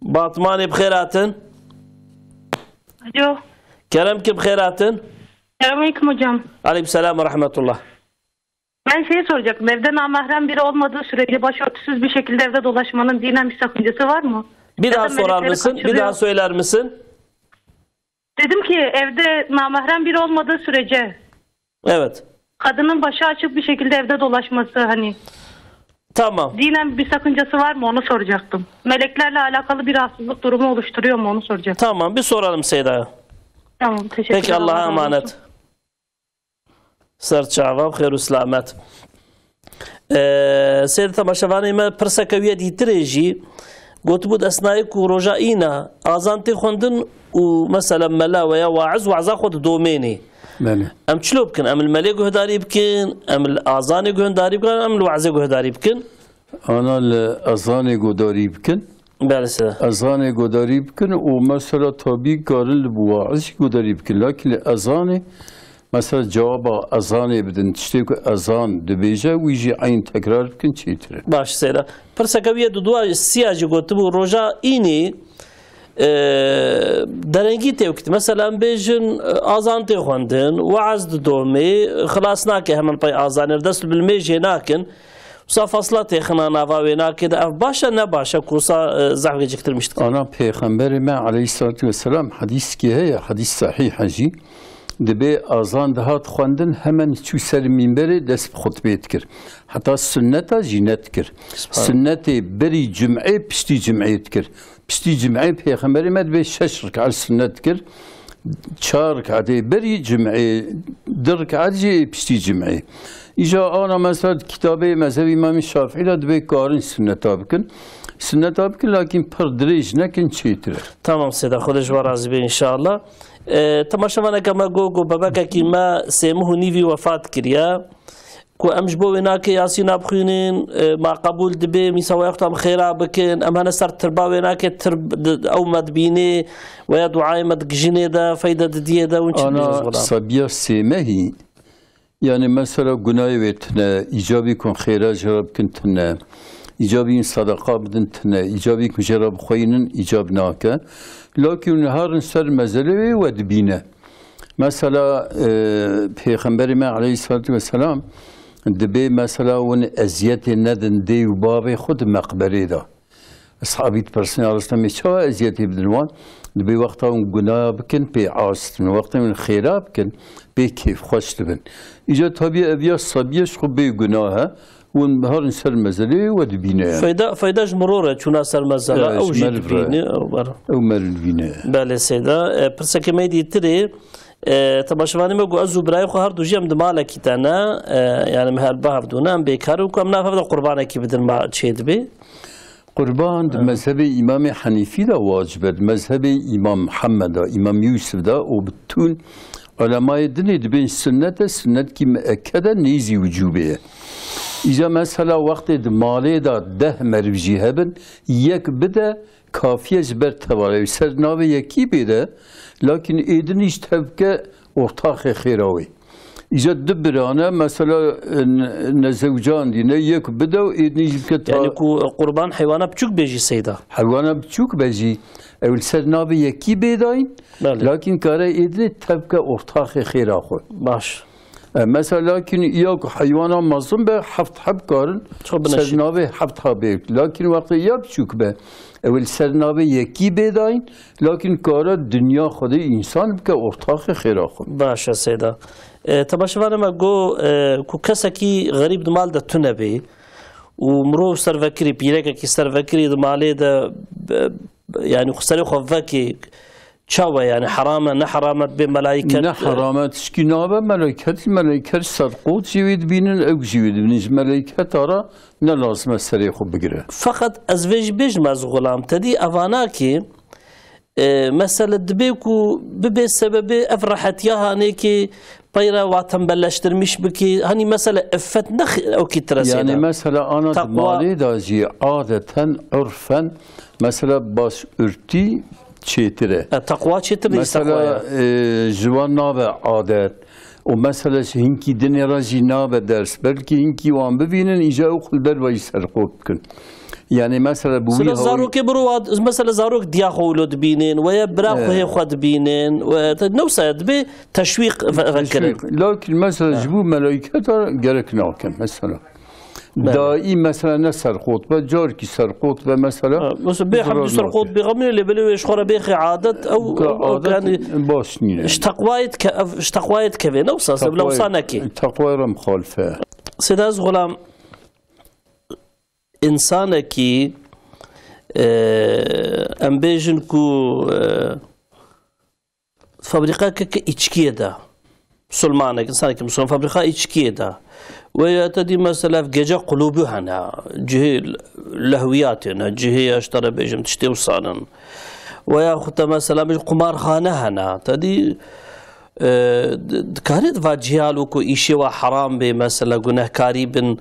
Batmanê bi xêr hatin. Alo. Kerem ki bi xêr hatin. Selamünaleyküm hocam. Aleyküm selam ve rahmetullah. Ben şey soracaktım. Evde namahrem biri olmadığı sürece başörtüsüz bir şekilde evde dolaşmanın dinen bir sakıncası var mı? Bir Ya daha da sorar melekleri mısın? Bir kaçırıyor. Daha söyler misin? Dedim ki evde namahrem biri olmadığı sürece Evet. kadının başı açık bir şekilde evde dolaşması hani Tamam. dinen bir sakıncası var mı onu soracaktım. Meleklerle alakalı bir rahatsızlık durumu oluşturuyor mu onu soracaktım. Tamam, bir soralım Seyda'ya. Tamam, teşekkür Peki, ederim. Allah'a Allah razı emanet. olsun. Ser çava, xêr û selamet. Ee, Seyda temaşevanê me, pirseke wî ye dîtirê jî gotibû, destnayê ku roja îna azan tê xwendin û mesela mela weya waiz waza xwe didomênê. Belê. Em çilo bikin? Em li melê guhdarî bikin, em li azanê guhdarî bikin, em li wazê guhdarî bikin? Ana li ezanê guhdarî bikin. Belê sir. Ezanê guhdarî bikin û mesela tabî karin li bi waiz jî guhdarî bikin. Lakin li ezanê mesela cewaba ezanê bidin. Tiştê ku ezan dibêje, wî jî eyn tekrar bikin çêtir e. Baş seyra. Pirseke wî ye du dua siya jî gotibû, roja înê, e, derengî tê wekî. Mesela em bêjin, e, azan tê xwendin, weaz didomê, xilas nake hemen pey azanê, dest bi limêjê nakin. Wisa fasla têxina nava wê nakê de, ev baş e, ne baş e, ku wisa, e, zehf geciktirmiş dike. Ana Pêxemberê me aleyhissalatu vesselam hedîskê heye, hedîs sehîh e jî. Dibê azan dihat xwendin, hemen çû ser mînberê dest bi xutbê dikir. Heta sunneta jî nedikir. Subhan. Sunnetê berî cum'ê piştî cum'ê dikir. Piştî cum'ê Pêxemberê me dibê şeş rik'et sunnet dikir. Çar rik'etê berî cum'ê, du rik'et jî piştî cum'ê. Îja ana mesela kitabê mezhebê Îmamê Şafîî de dibê karin sunneta bikin. Sunneta bikin, lakin pir dirêj nekin, çêtir e. Tamam Seyda, Xwedê ji we razî be înşallah. E, temaşevaneke me got, got bebekekî me sêmih û nîvî wefat kiriye. Ku em ji bo wê nakê Yasîna bixwînin, e, ma qebûl dibe, mîsa waya xwe em xêra bikin, em hene ser tirba wê nakê, tirb-, di-, ew me dibînê, weya duayê me digijinê de, feyde didiyê de, hûn çi dibêjin ji Ana gulam? Sabiya sêmehî, yani mesela gunayê wê tune, îcabî ku xêra jê re bikin tune, îcabî sedeqa bidin tune, îcabî ku jê re bixweynin îcab nake. Lakin herin ser mezelê wê we dibîne. Mesela, e, Pêxemberê me aleyhissalatu vesselam dibê mesela hûn eziyetê nedin dê û bavê xwe di meqberê de. Eshabî dipirsin, ya Resûlullah, me çawa eziyetê bidin wan? Dibê wexta hûn gunaya bikin pê astin, wexta hûn xêra bikin pê kêfxweş dibin. Îca tabiya ev ya sabiye ji xwe bê gunah e. Hûn biharin ser mezelê we dibîne yani. Feyda, feyda ji miror e, çûna ser mezela, Evet, ew ji jî meriv re. dibîne, ew ber. Ew meriv dibîne. Belê Seyda. E, pirsekê me dîtirê, e, temaşevanê me got, ez û birayê xwe her du jî em di malekî te ne, e, yani me her bi hevdû ne, em bêkar in ku em nav hev de qurbanekî bidin, ma çê dibê. Qurban di Evet. mezhebê Îmamê Henîfî de wacib e, di mezhebê Îmam Mihemed de, Îmam Yûsif de û bi tûn Ulemayê dinê dibên sunnet e, sunnetkî mieked e, nêzî wicûbê ye. Îca mesela wextê di malê de deh meriv jî hebin, yek bide, kafî ye ji ber tevara wê. Ser navê yekî bê de, lakin ê din jî tevke ortaxê xêra wê. Îca du birane, mesela, e, ne-, nezewcandî, ne yek bide û ê din jî bike ta- Yani ku qurban heywana biçûk bê jî Seyda? Heywana biçûk be jî, ew li ser navê yekî bê dayîn, Belê. lakin kare ê dinê tevke ortaxê xêra xwe. Baş. E, mesela, lakin ya ku heywana mezin be, heft heb karin Ço bineşî. ser navê heft ha bê. Lakin wextê ya biçûk be, ew li ser navê yekî bê dayîn, lakin kare dinya Xwedê însan bike ortaxê xêra xwe. Baş e, Seyda. E, temaşevanê me got, e, ku kesekî xerîb di mal de tune bê û mirov servekirî, pîrekekî servekirî di malê de, e, yani xwe serê xwe vekê, çawa yani, heram e, ne heram e, bê melaiket, Ne e, heram e, tişkî nabe melaiket, melaiket sedqot jî wê dibînin, ew jî wê dibînin. Ji melaiketa re ne lazim e serê xwe bigire. Feqet ez vê jî bêjim ez xulam, te dî evana ki, e, mesele dibê ku bibê sebebê ev rehetiya hanê ki peyre wa tembelleştirmiş bikî. Hani mesele iffet ne xi-, ew ki tirese Yani de. mesela ana di Takwa. malê de jî adeten, urfen, mesela başörtü çêtir e. E, teqwa çêtir e, ji teqwaya. Mesela, e, ji wan nabe adet. Û mesela ji hinkî dinê re jî nabe ders. Belkî hinkî wan bibînin, îja ew xwe li ber ve jî serqot bikin. Yani mesela bi wî Mesela hawî zarokê biro wa, mesela zarok diya xwe wilo dibînin, we ya bira xwe hê xwe dibînin, we te-, ne wisa ye, dibê teşwîq ve-, vekirin. Teşwîq. Lakin mesela ji bo melaîketa gerek nake mesela. Belê. Daî mesela ne serqot be, carkî serqot be mesela. Ha, mesela bê hemdû serqot bê xemîne lê belê wê ji xwe re bêxê adet ew, Ka ew, ew, adet yani baş nîne. Ji teqwayê dike-, ev, ji teqwayê dikeve. Ne wisa, se bila wisa nekê. Teqwayê re muxalif e. Seyda ez xulam, însanekî, e, em bêjin ku, e, fabrîqeke ke îçkiyê de, musulmanek, însanekî musulman, fabrîqa îçkiyê de. Weya te dî mesela ev gece kulûbû hene, cihê lehwiyatê ne, cihê ya ji te re bêjim tiştê wisa nin. Weya xwe te mesela bêjim qumarxane hene, te dî, e, di-, dikarî di va cihê halo ku îşê wa heram bê, mesela gunehkarî bin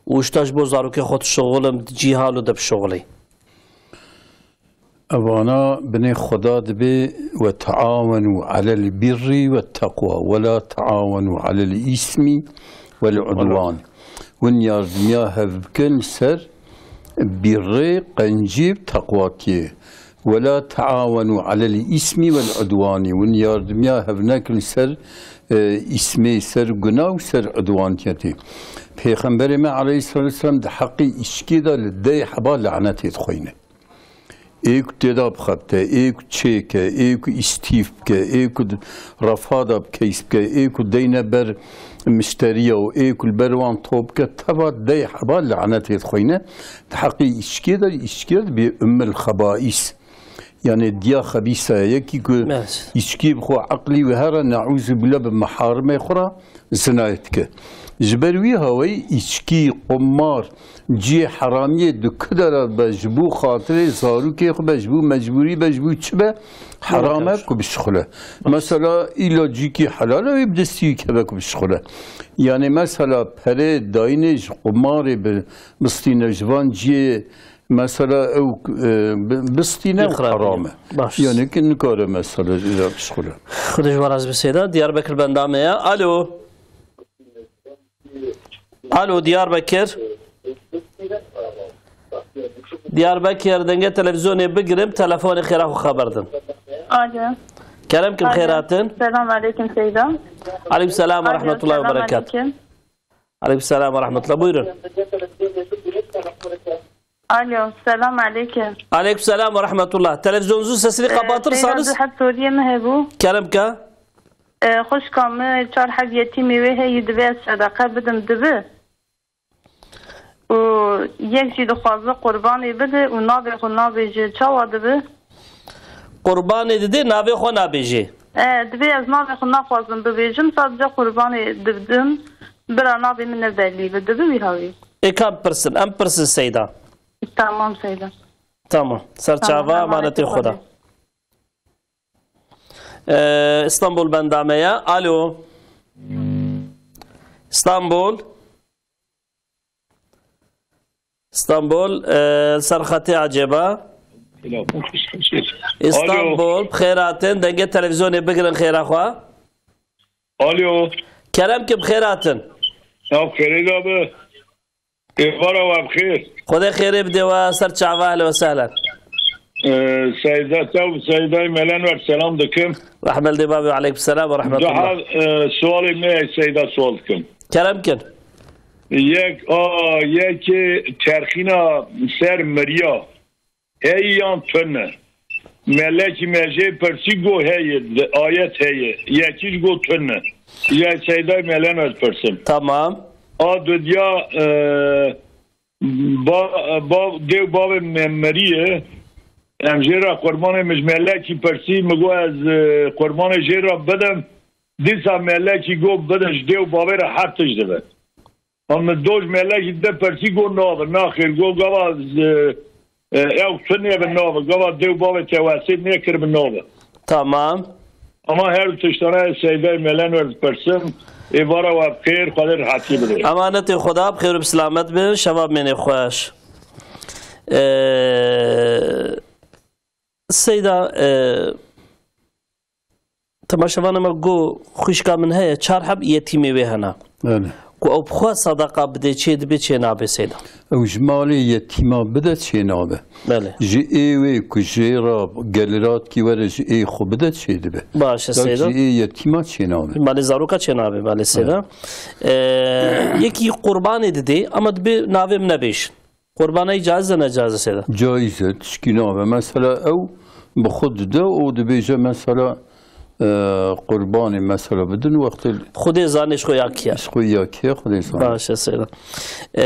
û ji te ji bo zarokê xwe dişixulim, di cihê halo de bişixulî. Evana binê Xweda dibê: "Ve taawenû alel birrî ve teqwa, ve la taawenû alel îsmî vel udwan." Hûn yardimiya hev bikin li ser birrê, qencî û teqwakiyê. "Ve la taawenû alel îsmî vel udwanî." Hûn yardimiya hev nekin li ser, e, îsmê, ser guna û ser udwaniyetê. Pêxemberê me aleyhisselatu vesselam di heqê îçkê de li deh heba lanetê dixweyne. Ê ku têda bixebite, ê ku çêke, ê ku îstîf bike, ê ku di-, refa de bi keys bike, ê ku deyne ber mişteriya û ê ku li ber wan top bike, teva deh heba lanetê dixweyne. Di heqê îçkê de, îçkê de dibê ummul xebaîs. Yani diya xebîsa ye. Yekî ku Evet. îçkî bi xwe eqlî wî here, neûzubîllah, bi miharimê xwe re zinayê dike. Ji ber wî hawayî îçkî, qumar, cihê heramiyê di ku de re be, ji bo xatirê zarokê xwe be, ji bo mecbûrî be, ji bo çi be, heram e ku bişixule. Mesela îla cîkî helal e, wê bi destî wî keve ku bişixule. Yani mesela perê dayînê ji qumarê bi-, bistîne, ji van cihê mesela ew, e, bi-, bistîne û Xirab heram e. Baş. Yani ki nikare mesela îla bişixule. Xwedê ji we razî be Seyda. Diyarbekir benda me ya. Alo. Alo, Diyarbekir. Diyarbekir, dengê televizyonê bigirin, telefonê xêra xwe xeber din. Alo. Kerem kim, Alo. Xêr hatin. Selam aleyküm Seyda. Aleyküm selam ve Alo, rahmetullahi ve selam berekat. aleyküm. Aleyküm selam ve rahmetullah. Buyurun. Alo, selam aleyküm. Aleyküm selam ve rahmetullah. Televizyonunuzu sesini Ee, kapatırsanız. Seyda, du heb soriyê min hebû. Kerem ka. Ee, xwişka min çar heb yetîmê wê heye, divê ez sedeqe bidim, dibi. Û yek jî dixwaze qurbanê bide û navê xwe nabêje, çawa dibe? Qurbanê dide, navê xwe nabêje. E, divê ez navê xwe naxwazim bibêjim, sadece qurbanê dibidim, bira navê min ne belî be, dibe wî hawî. Ê ka bipirsin, em bipirsin Seyda. Tamam Seyda. Tamam. Ser Tamam, çava, emanetê emanetê Xweda. Xwedê. Ee, İstanbul benda me ya. Alo. İstanbul. İstanbul, e, ser xetê acaba. Alo. İstanbul, bi xêr hatin. Dengê televizyonê bigirin xêra xwe. Alo. Kerem ki bi xêr hatin. Ya xêrê de bi. Êvara we bi xêr. Xwedê xêrê bide we ser çava, ehlen ve sehlen. Ee, Seyda, tev Seydayê Melen ver selam dikim. Rahmet li babê, aleykum selam ve rahmetullah. Daha, e, sualê me ye, Seyda, sual dikim. Kerem kin. Yek, a, yekê çerxîna ser miriya heye yan tune? Melekî me jê pirsî, got heye, di ayet heye. Yekî jî got tune. Ya Seyda Melen ez pirsim. Tamam. A dudiya, e, ba-, ba-, dê û bavê me miriye. Em jê re qurbanê, min ji melekî pirsî, min got ez, e, qurbanê jê re bidim. Dîsa melekî got bidin, ji dê û bavê re her tişt dibe. Em doj melekî de pirsî, got nabe, naxêr, got gava, e, e, ew tunê bi nabe, gava dê û bavê te wesê nekir bi nabe. Tamam. Ama her tiştana Seydayê Melen wer dipirsim, êvara we bi xêr, Xwedê rehetî bide. Emanetê Xweda, bi xêr û bi selamet bin, şeva bimêne xweş. Ee, Seyda, e, temaşevana me got, xwişka min heye, çar heb yetîmê wê hene. Belê. Ku ew bi xwe sedeqa bidê, çê dibe, çê nabe Seyda? Ew ji malê yetîma bide, çê nabe. Belê. Ji ê wê ku jê re geliratkî were, ji ê xwe bide, çê dibe. Baş e, Seyda. Ji ê yetîma çê nabe. Malê zaroka çê nabe, belê Seyda. Evet. Ee, yekî qurbanê didê, ama dibê navê min nebêjin. Qurbanayî caiz e, necaiz e Seyda? Caiz e, tişkî nabe. Mesela ew bi xwe dide û dibêje mesela, e, qurbanê mesela bidin wextê Xwedê zanê ji xwe ya kî ye. Ji xwe ya kî ye, Xwedê zanê. Baş e Seyda. E,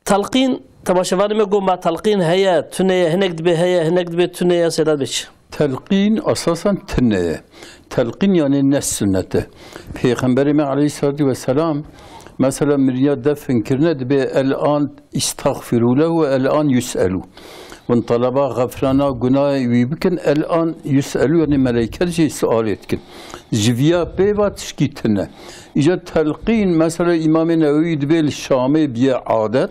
telqîn, temaşevanê me got ma telqîn heye, tune ye, hinek dibê heye, hinek dibê tune ye, Seyda dibê çi? Telqîn esasen tune ye. Telqîn yani ne sunnet e. Pêxemberê me aleyhissalatu vesselam mesela miriya defin kirine dibê el an istaxfiru lehu ve el an yus'elu. Hûn taleba xefrana gunahê wî bikin, el an yus'elu yani meleyket jê sualê dikin. Ji viya pê ve tişkî tune. Îca telqîn mesela Îmamê Newewî dibê li Şamê biye adet.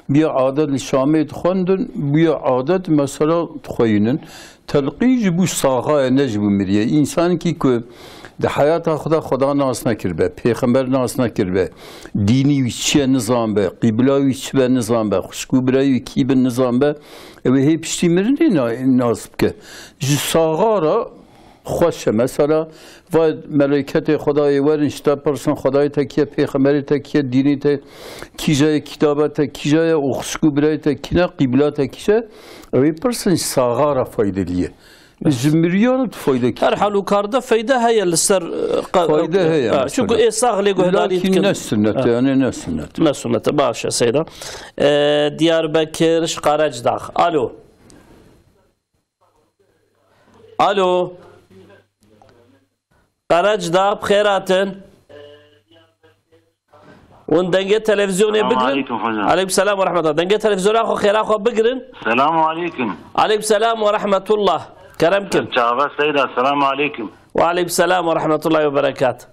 Biye adet li Şamê dixwendin, biye adet mesela dixweyînin. Telqîn ji bo saxa ye, ne ji bo miriyê. Însanekî ku di heyata xwe de Xweda nas nekiribe, pêxember nas nekiribe, dînî wî çi ye nizanbe, qîbla wî çi be nizanbe, xwişk û birayê wî kî bin nizanbe, ew ê hê piştî mirinê na-, nas bike. Ji saxa re xweş e. Mesela, va meleketê Xwedayê werin ji te pirsin, Xwedayê te kî ye, pêxemberê te kî ye, dînê te kîja ye, kitaba te kîja ye û xwişk û birayê te kî ne, qîbla te kîja ye? Ew ê pirsin, ji saxa re faydelî ye. Ji miriya re tu fayde kî? Her hal û karde fayde heye li ser, e, qa-, Fayde heye ha, mesela. Çünkü ê sax lê guhdarî Lakin dikin. Ne sunnet e, Ha. yani ne sunnet. Ne sunnet e, baş e Seyda. E, Diyarbekir, ji Qarecdağ. Alo. Alo. Qarecdağ, bi xêr hatin. Hûn dengê televîzyonê Selamun bigirin. Aleyküm hocam. Aleyküm selam ve rahmetullah. Dengê televîzyona xwe, xêra xwe bigirin. Selamun aleyküm. Aleyküm selam ve rahmetullah. Kerem kin. Çava Seyda, selamun aleyküm. Ve aleyküm selam ve rahmetullahi ve berekat.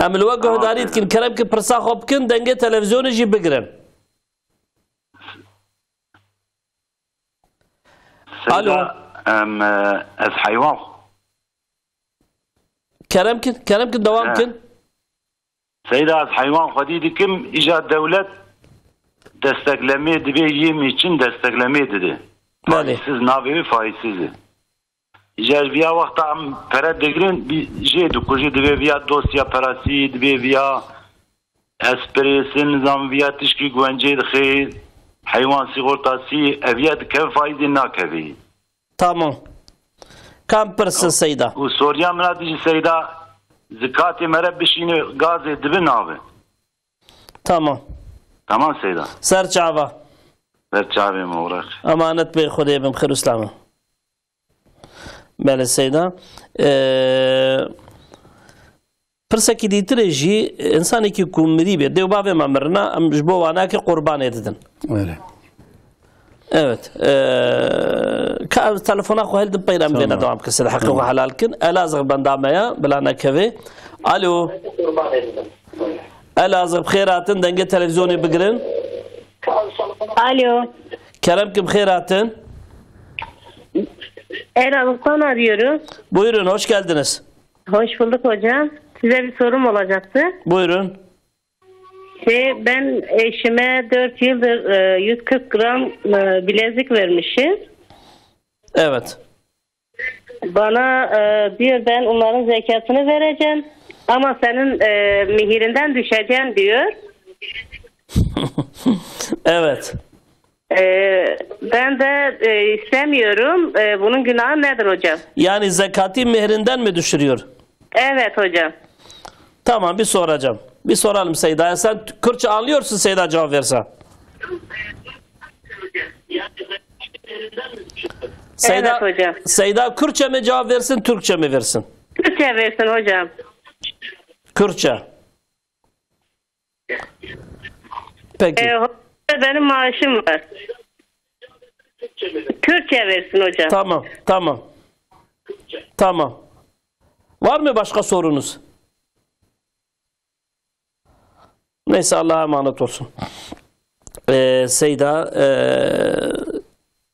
Em li we guhdarî dikin. Kerem kin, pirsa xwe bikin, dengê televîzyonê jî bigirin. Seyda, Alo. em, e, ez heywan xwe. Kerem kin, kerem kin, dewam He. kin. Seyda, ez heywan xwedî dikim, îja dewlet desteklemê dibê, yê mîçin desteklemê dide. Belê. Faizsiz, navê wî faizsiz e. Îja ji viya wexta em pere digirin, bî-, jê dikujî, dibê viya dosya perasî, dibê viya esprêsin, nizam viya tişkî guvencê dixê, heywan sîgortasî, ev ya dikeve faîzê nakevê. Tamam. Kam pirsin Seyda? Û soriya min a dijî Seyda, zikatê mere bişîne gazê dibi nabe. Tamam. Tamam Seyda. Ser çava. Ser çavê me, uğraş. Emanet bê Xwedê bim, xir û selamet. Belê Seyda. Ee, pirsekî dîtirê jî, însanekî ku mirî bê, dê û bavê me mirina, em ji bo wanakê qurbanê didin. Öyle. Evet. Ee, ka telefona xwe hildin peyre em Tamam. lêne dewam kirin. Seyda, heqê xwe Tamam. helal kin. Elazığ benda me ya, bila nekevê. Alo. Elazığ, bi xêr hatin, dengê televîzyonê bigirin. Alo. Kerem ki, bi xêr hatin. Elazığ'dan arıyorum. Buyurun, hoş geldiniz. Hoş bulduk hocam. Size bir sorum olacaktı. Buyurun. Şey, ben eşime dört yıldır, e, yüz kırk gram, e, bilezik vermişim. Evet. Bana, e, diyor, ben onların zekatını vereceğim. Ama senin, e, mihirinden düşeceğim diyor. Evet. E, ben de, e, istemiyorum. E, bunun günahı nedir hocam? Yani zekati mihrinden mi düşürüyor? Evet hocam. Tamam, bir soracağım. Bir soralım Seyda'ya. Sen Kürtçe anlıyorsun Seyda, cevap verse. Seyda, Evet hocam. Seyda Kürtçe mi cevap versin, Türkçe mi versin? Kürtçe versin hocam. Kürtçe. Peki. Ee, hocam, benim maaşım var. Kürtçe versin hocam. Tamam, tamam. Tamam. Var mı başka sorunuz? Neyse, Allah'a emanet olsun. E, Seyda, e,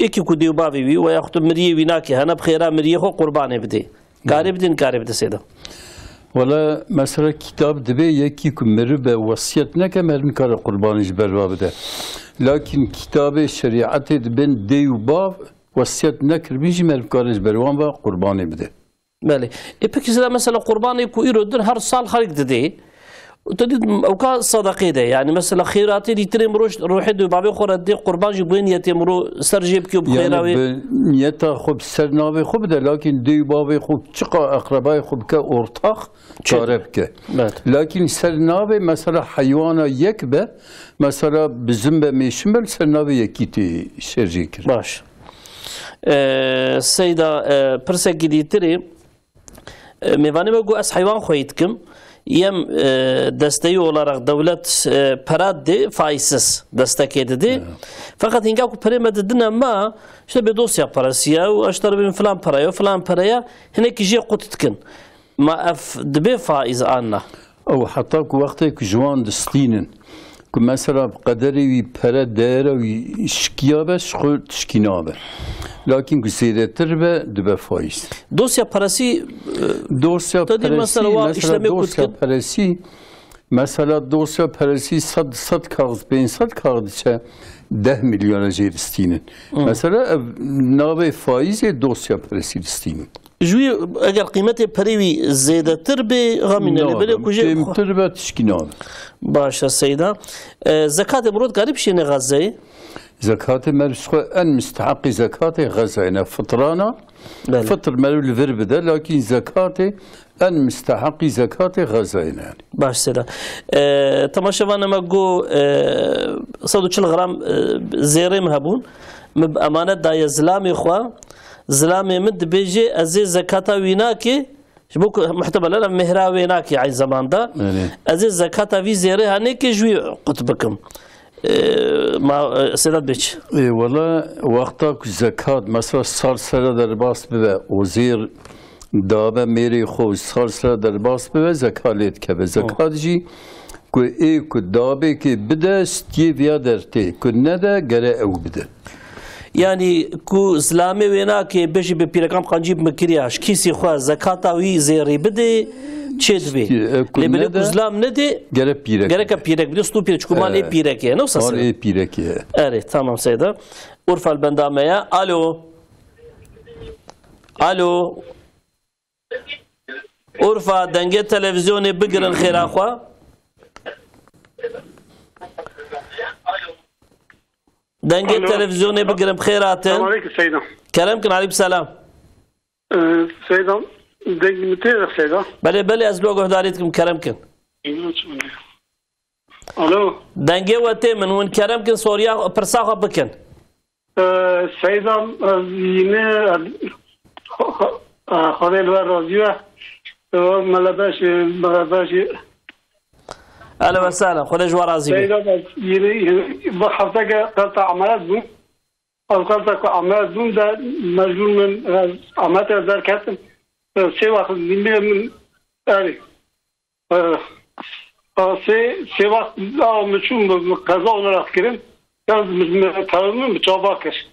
yekî ku dê û bavê wî we yaxud miriyê wî nake, hene bi xêra miriyê xwe qurbanê bidê. Karê bidê, nikarê bidê Seyda. Wele mesela kitab dibê yekî ku miribe wesiyet neke, meriv nikare qurbanê ji ber va bide. Lakin kitabê şerîetê dibên dê û bav wesiyet nekiribî jî meriv kare ji ber wan ve qurbanê bide. Belê. E, peki Seyda, mesela qurbanê ku îro din her sal xelk didê. Tu dît ewka sadaqê de, yani mesela xêratê dîtirê miro ruhê dê û bavê xwe re dê qurban jî bê niyetê miro ser jê bike û bi Yani xêra wê. Bi niyeta xwe bi ser navê xwe bide, lakin dê û bavê xwe çiqa eqrebayê xwe bike ortax, Çi? Kare bike. Evet. Lakin ser navê mesela heywana yek be, mesela bizim be mêşin be, ser navê yekî tê şerjê kirin. Baş. E, Seyda, e, pirsekî dîtirê, e, mêvanê me got, ez heywan xweyî dikim. Yem, e, desteği olarak devlet, e, para dê faizsiz destekê didê. Evet. Fakat hinga ku perê me didine me, işte bir dosya parası ya, û işte bin falan paraya, falan paraya, hinekî jê qut dikin. Ma ev dibe faiz an na? Ew heta ku wextê ku ji wan distînin, ku mesela bi qederê wî pere, değera wî şikiya be, ji xwe tişkî nabe. Lakin ku zêdetir be, dibe faiz. Dosya parasî, e, Dosya te dî peresi, mesela wa mesela işlemê ku dosya dikin. Peresi, mesela dosya peresi sed, sed kaxit, pênc sed kaxit diçe deh milyona jê distînin. Hı. Mesela ev navê faizê dosya peresi distînin. Ji wî eger qîmetê perê wî zêdetir bê, xemî nebe, lê ku jê kêmtir be tişkî nabe. Baş e Seyda. E, zekatê mirov dikarî bişêne Xezeyê? Zekatê me ji xwe en misteheqî zekatê Xezeyê ne. Fitrana, Belê. Fitr me li vir bide, lakin zekatê en misteheqî zekatê Xezeyê ne yani. Baş Seyda. E, temaşevana me got, e, sed û çil gram, e, zêrê min hebûn. Min bi emanet daye zilamê xwe. Zilamê min dibêje, ez ê zekata wî nake, ji bo ku muhtemelen ev mihra wê nake eyn zamanda. Erê. Ez ê zekata vî zêrê hanê ke ji wî qut bikim. Ee, ma, e, Sedat Bey çi? Ê, wela wexta ku zekat, mesela sal sere derbas bibe, o zêr dabe mêrê xwe, sal sere derbas bibe, zekat lê dikeve. Zekat jî ku ê ku dabêkê bide, stiyê viya dertê, ku nede, gere ew bide. Yani ku zilamê wê nake, bêjî bi pîrekan qancî bi min kiriya, ji kîsî xwe zekata wî zêrî bidê, çê dibê. Ki, e, ku Lê belê ku nede, zilam nedê, gere pîrek gereke bide. Pîrek bidê, stû pîrek, çiku mal ê E, pîrekê ye, ne mal wisa ê pîrekê ye. Erê, tamam Seyda. Urfa li benda me ye. Alo. Alo. Urfa, dengê televîzyonê bigirin xêra xwe. Dengê Alo. Televîzyonê bigirin, bi xêr hatin. Selam aleyküm Seyda. Kerem kin, aleyküm selam. Ee, Seyda, dengê min tê Seyda. Belê, belê, ez lo guhdarî dikim, kerem kin. Alo. Dengê we tê min, hûn kerem kin, soriya, pirsa xwe bikin. Ee, Seyda, ez yine, e, Xwedê li we razî be. Ee, Melebeş, e, Melebeş, e, Ehlen ve sehlen, Xwedê ji we razî be. Seyda, ez yine, e, bi hefteke qelta emanet bûm. Ez qelta ku emanet bûm de mecbûr min, ez emanetê derketim. Ee, sê wext nîmê min erê. Ee, sê, sê wext a min çû, min, min qeza olarak kirin. Ya min, min, tevil min, min çava kir.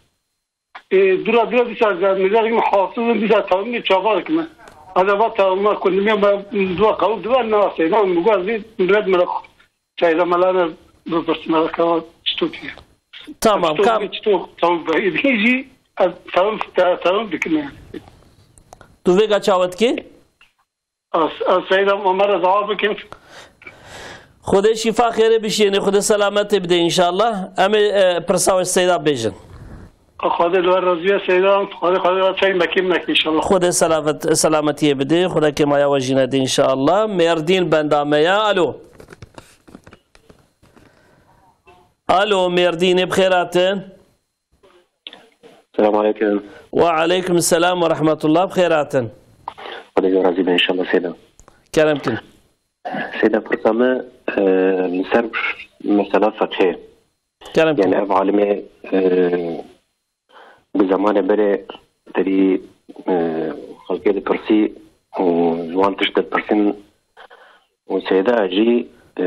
Ee, dura, dura dîsa ez mêzek min, haksizim, dîsa tevil min çava dikim. Hada va tevil min ku nimê me dua qewil dibe, ne Seyda, min got, ez vê millet me re Seyda, me lane bipirsim, me re ka çito diye. Tamam, çito, kam çito tevil be. Êdî jî ez tevil, te-, tevil dikim yani. Tu vêga çawa dikî? Ez, ez Seyda Omer ez awa bikim. Xwedê şîfa xêrê bişînê, Xwedê selametê bide înşallah. Em ê, e, pirsa we Seyda bêjin. Xwedê li we razî be Seyda, Xwedê, Xwedê we çey mekî neke înşallah. Xwedê selamet, selametiyê bide, Xwedê kêmaya we jî nede înşallah. Mêrdîn benda me ya. Alo. Alo, Mêrdînê bi xêr hatin. Selam aleyküm. Ve aleyküm selam ve rahmetullah. Bi xêr hatin. Xwedê razî be inşallah Seyda. Kerem kin. Seyda, pirsa me, e, li ser mesela feqê. Kerem kin. Yani ev alimê, e, bi zemanê berê terî, e, xelkê dipirsî û ji wan tişt dipirsin û Seyda jî, e,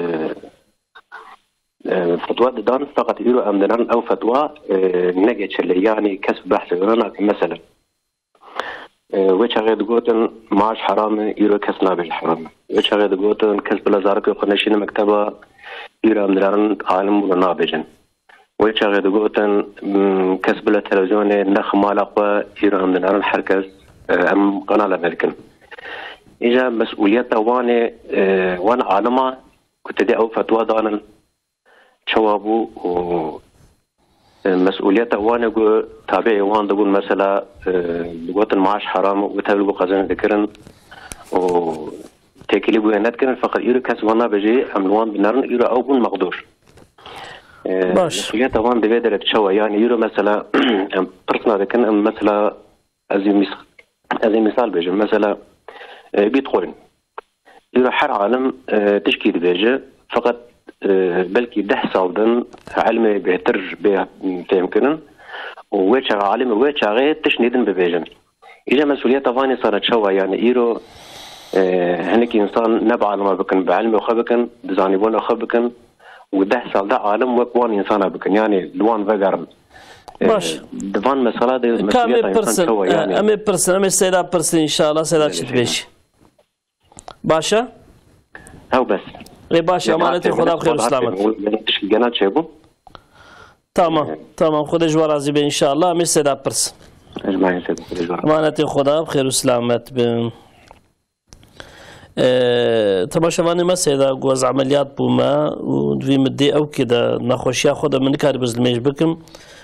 e, fetwa didan, feqet îro em dinerin ew fetwa, e, ne geçerli, yanî kes bi behsê wê re nake. Mesela, e, wê çaxê digotin maaş heram e, îro kes nabêje heram e. Wê çaxê digotin kes bila zarokê xwe neşîne mekteba, îro em dinerin alim wilo nabêjin. Wê çaxê digotin, mm, kes bila televizyonê nexe mala xwe, îro em dinerin her kes, e, em qenale vedikin. Îja mesûliyeta wan ê, e, wan alima ku tedê ew fetwa danin, çawa bû û, e, mesûliyeta wan ê ku tabiê wan dibûn, mesela, e, digotin maaş heram û tevlî bû qezenc dikirin û têkilî bûye nedikirin, feqet îro kes wan nabêjî, em li wan binerin, îro ew bûn meqdûr. E, Baş. Mesûliyeta wan di vê derê çawa? Yanî îro mesela em pirsna dikin, em mesela ez ê mîs-, ez ê mîsal bêjim, mesela, e, Bitcoin. Îro her alim, e, tişkî dibêje, feqet, e, belkî deh sal din ilmê bêhtir bê fêhmkirin û wê çaxê alim wê çaxê tiştê din bibêjin. Îja mesûliyeta van însana çawa? Yanî îro, e, hinek însan ne bi alima bikin, bi ilmê xwe bikin, bi zanîbûna xwe bikin û deh sal de alim wek wan însana bikin, yanî li wan vegerin. E, Baş. Di van mesela de Ka em ê mesûliyeta însan pirsin, çawa e, yanî? Em ê pirsin, em ê Seyda pirsin înşallah, Seyda çi dibêjî? Baş e? Hew bes. Ê baş e, emanetê Xweda bi xêr û selamet. Tişkî gena çêbû. Tamam, tamam. Xwedê ji we razî be înşallah. Em ê Seyda pirs. Ecmaîn Seyda, Xwedê ji we razî. Emanetê Xweda bi xêr û selamet bin. Ee, temaşevanê me Seyda got ez emeliyat bûme û di vî middê ew kê de nexweşiya xwe de min nikarî bizilmêj bikim.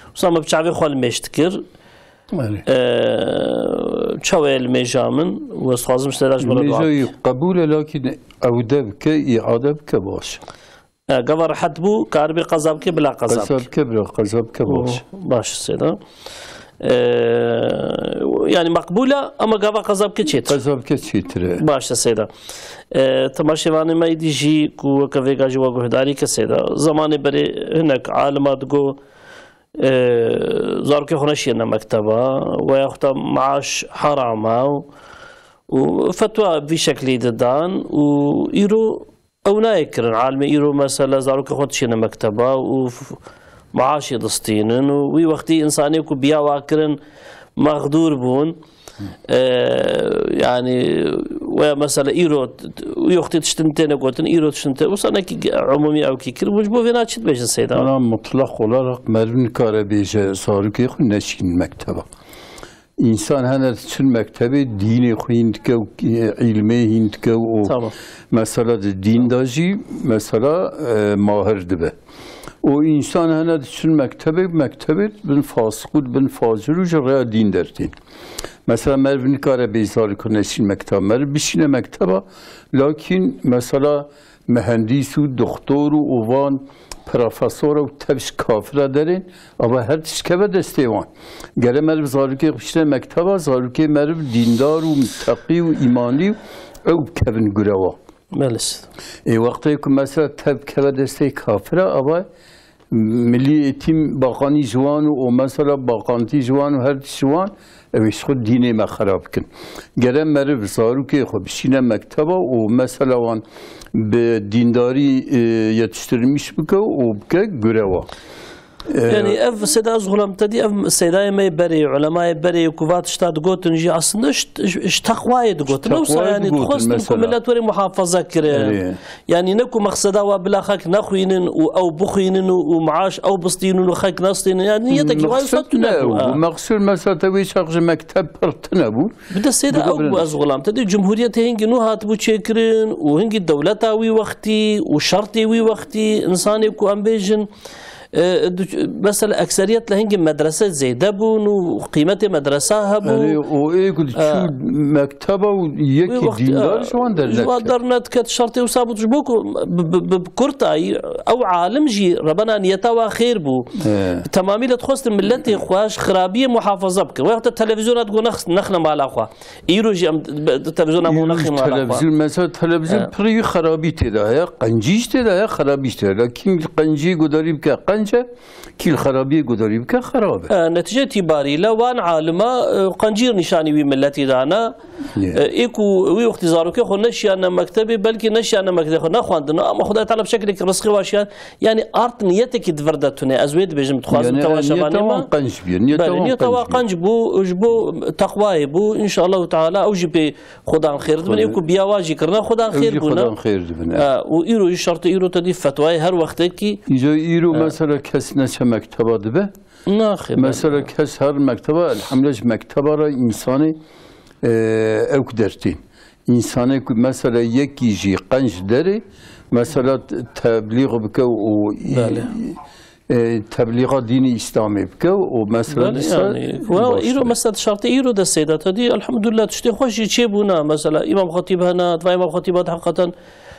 Wisa me bi çavê xwe limêj dikir. Erê. Ee, çawa ye limêja min? Û ez dixwazim Seyda ji min re dua bike. Limêja wî qebûl e, lakîn ewde bike, îade bike baş. E, gava rehet bû, karibê qeza bike, bila qeza bike. Qeza bike, bila qeza bike, baş. Baş, Seyda. E, yanî meqbûl e, ama gava qeza bike çêtir. Qeza bike çêtir e. Baş e, Seyda. E, temaşevanê me êdî jî ku weke vêga jî we guhdarî ke Seyda. Zemanê berê hinek alima digo, e, zarokê xwe neşiyêne mekteba, we yaxuta maaş heram e û, û fetwa vî şeklî didan û îro Ew nayê kirin. Alimê îro mesela zarokê xwe dişêne mekteba û f-, maaşê distînin û wî wextî însanê ku biya wa kirin mexdûr bûn. Eee, yanî we mesela îro t-, t-, wî wextî tiştin têne gotin, îro tiştin tê. Wisa nekî ge-, umûmî ew kî kir. Ji bo vêna çi dibêjin Seyda? Ana mutlaq olarak meriv nikare bêje zarokê xwe neşîn mekteba. Însan hene diçin mektebê, dînê xwe hîn dike û, e, îlmê hîn dike û Tamam. mesela di dîn de jî mesela, e, mahir dibe. Û însan hene diçin mektebê, mektebê dibin fasiq û dibin facir û ji rêya dîn dertên. Mesela meriv nikare bê zarokê neşîn mekteba. Meriv bişîne mekteba, lakîn mesela Mihendîs û doxtor û ovan profesor û tev ji kafira derên, ava her tişt keve destê wan. Gere meriv zarokê xwe bişîne mekteba, zarokê meriv dîndar û muteqî û îmanî û ew bikevin gurewa. Belê. Ê wextê ku mesela tev keve destê kafira, ava Milî Eğitim Bakanî ji wan û o mesela baqantî ji wan û her tişt ji wan, ew ê ji xwe dînê me xerab bikin. Gere meriv zarokê xwe bişîne mekteba û mesela wan bi dîndarî, e, yetiştirilmiş bike û bike gurewa. E, Yanî ev Seyda ez xulam te dî, ev Seydayê me yê berê, ulemayê berê ku va tişta digotin jî aslında ji, ji, ji teqwayê digotin. Ji Wisa teqwayê yanî digotin dixwestin ku mesela. Millet were muhafaza kire. Erê. Yanî ne ku mexseda wa bila xelk nexwînin û ew bixwînin û, û maaş ew bistînin û xelk nestînin. Yanî niyetekî wa Mexsed wisa tune ne bû, bû. ha. Mexsûr mesela te wê çax ji mekteb pir tune bû. Bi de Seyda Bi ew bû, ez xulam te dî cumhuriyetê hingî nû hatibû çêkirin û hingî dewleta wî wextî û şertê wî wextî, insanê ku em bêjin, E, du-, mesela ekseriyet li hingî medrese zêde bûn û qîmetê medresa hebû. Erê, o ê ku E, diçû mekteba û wî yekî wext, dîndar e, ji wan ji wan derneket. Derneket, şertê wisa bû, ji bo ku bi, bi, bi, bi kurtayî ew alim jî rebena niyeta wa xêr bû. E. Bi temamî le dixwestin milletê xwe ji xirabiyê muhafaza bikin. Wexta televizyona digo nex-, nexne mala xwe. Îro jî em be-, televizyona bo nexî mala xwe. Televizyon, mesela televizyon He. pirî xerabî tê de heye, qencî jî tê de heye, xerabî jî tê de. Lakin qencî gudarî bike, qenc e, kî li xerabiyê gudarî bike, xerab e. E, netîce îtibarî le wan alima, e, qencî nîşanî wî miletî dana. Ye. E, ê ku wî wextî zarokê xwe neşiyane mektebê, belkî neşiyane mektebê xwe nexwendina, ama Xwedayê Teala bi şekilekî rizqê wa şiyan, yanî art niyetekî di vir de tune. Ez wê dibêjim, dixwazim. Yanî, tewa niyeta şevanê wan me qenc bû, niyeta Belê, wan niyeta qenc wa bû. Qenc bû, ji bo teqwayê bû, înşallahu teala ew jî pê Xudan xêr dibin. Xwedê Ê ku biya wa jî kirine, Xudan Ew xêr jî bûne. Xudan xêr dibin, e. E, û îro jî şertê îro te dî fetwayê her wextekî. Îro, îro E. mesela kes neçe mekteba dibe. Naxê, Mesela belê. kes her mekteba, elhamdülillah ji mekteba re însanê, e, ew ku dertîn. Însanê ku mesela yekî jî qenc derê, mesela te-, teblîx bike û Belê. e, teblîxa dînî Îslamê bike û mesela Belê, dîsa yani, well, baş îro e. mesela şertê îro de seyda te dî, elhamdülillah, tiştê xweş jî çêbûna. Mesela Îmam Xetîb hene, diva Îmam Xetîba de heqeten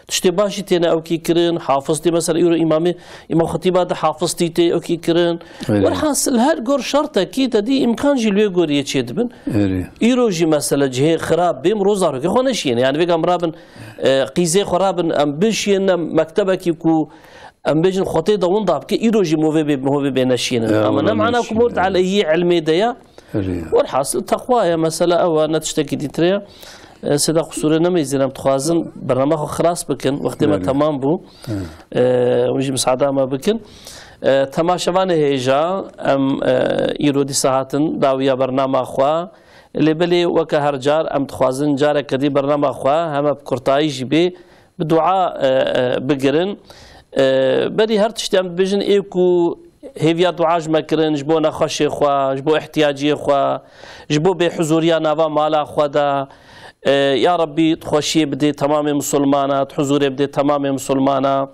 tiştê baş jî têne ewkî kirin. Hafiz dî mesela îro îmamê, Îmam Xetîba de hafiz dî tê ewkî kirin. Erê. Welhasil her gor şertekî te dî îmkan jî li wê goriyê çêdibin. Erê. Îro jî mesela cihê xirab bê, mirov zarokê xwe neşiyêne. Yani vêga mirabin, e, qîzê xwe rabin, em bişiyêne mektebekî ku Em bêjin xwetê de winda bike, îro jî movê bê, movê bê neşînin. Ya, Ama ne wala mana ku neşînin, mor ya. aleyhî ilmê de ya. Erê. Werhasil teqwa ya, mesela ew e, ne tiştekî dîtir e. E, Sêda Qusûrê nemeyzîn, em dixwazin bernama xwe xilas bikin. Wextê me Erê. temam bû. Hı. E, hûn jî misada me bikin. E, temaşevanê hêja, em, e, îro dîsa hatin dawiya bernama xwe. Lê belê weke her car em dixwazin careke dî bernama xwe heme bi kurtayî jî bê. bi dua, e, e, bigirin. E, berî her tiştî em dibêjin, ê ku hêviya dua ji me kirin, ji bo nexweşê xwe, ji bo ihtiyaciyê xwe, ji bo bêhuzûriya nava mala xwe de, e, ya Rebbî, tu xweşiyê bidê temamê misilmana, tu huzûrê bidê temamê misilmana.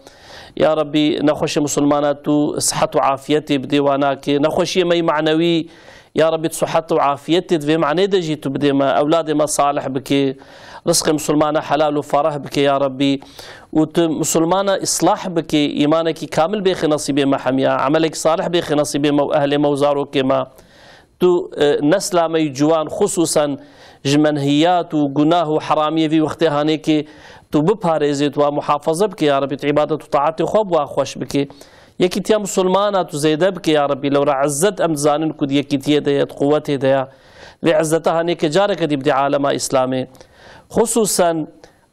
Ya Rebbî, nexweşê misilmana tu sihet û afiyetê bidê wanakê. Nexweşiyê me yî manewî, Ya Rebbî, tu sihet û afiyetê di vê manê de jî tu bidê me, ewladê me salih bikê, rizqê misilmana helal û fareh bikê, ya Rebbî. Û tu misilmana islah bikê, îmanekî kamil bêxê nesîbê me hemiya, emelekî salih bêxê nesîbê me û ehlê me û zarokê me. Tu, e, nesla me yî ciwan, xusûsen ji menhiyat û gunah û heramiyê vî wextê hanê ke tu biparêzê, tu wa muhafaza bikê, ya Rebbî, tu îbadet û taetê xwe bi wa xweş bikê. Yekîtiya misilmana tu zêde bike ya Rebbî, lewra izzet em dizanin ku di yekîtiyê de ye, di quwetê de ye. Vê izzeta hanê ke careke dî bidê alema Îslamê. Xusûsen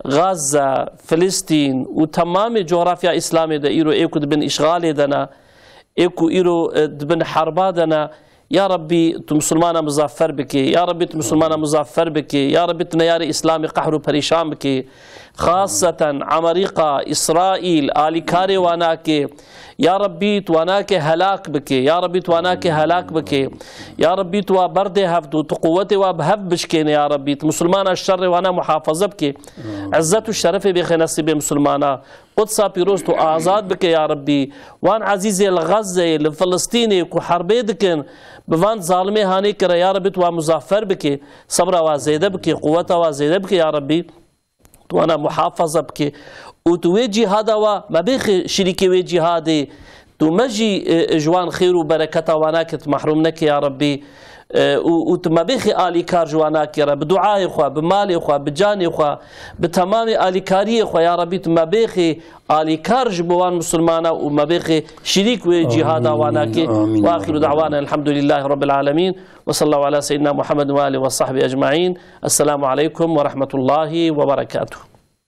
Gaza, Filistîn û temamê cografya Îslamê de îro ê ku di bin îşxalê de ne, ê ku îro, e, di bin herba de ne, Ya Rebbî, tu misilmana muzaffer bikê. Ya Rebbî, tu misilmana muzaffer bikê. Ya Rebbî, tu neyarê Îslamê qehr û perîşan bikê. Xaseten Amerîka, Îsraîl, alîkarê wanakê. Ya Rebbî, tu wanakê helak bikê. Ya Rebbî, tu wanakê helak bikê. Ya Rebbî, tu wa berdê hev û tu quwetê wa bi hev bişkêne, ya Rebbî. Tu misilmana ji şerê wana muhafaza bikê. Izzet û şerefê bêxê nesîbê misilmana. Qudsa pîroz tu azad bike ya Rebbî. Wan ezîzê li Xezzeyê, li Filistînê ku herbê dikin, bi van zalimê hanê kire ya Rebbî tu wan muzaffer bike. Sebra wa zêde bike, quweta wa zêde bike ya Rebbî. Tu wana muhafaza bike. Û tu wê cîhada wa me bêxê şirîkê wê cîhadê. Tu me jî, e, ji wan xêr û bereketa wana ke tu mehrûm neke ya Rebbî. E, û, û tu me bêxê alîkar ji wana ke re, bi duayê xwe, bi malê xwe, bi canê xwe, bi temamê alîkariyê xwe ya Rebbî tu me bêxê alîkar ji bo wan misilmana û me bêxê şirîk wê cîhada wana ke. Amîn, amîn, ya Rebbî. Wa axiru da'wana elhamdulîllahî Rebbîl alemîn. Ve sallallahu ala seyyidina Muhammed ve alî ve sahbî ecmaîn. Esselamu aleykum ve rahmetullahî ve berekatuh.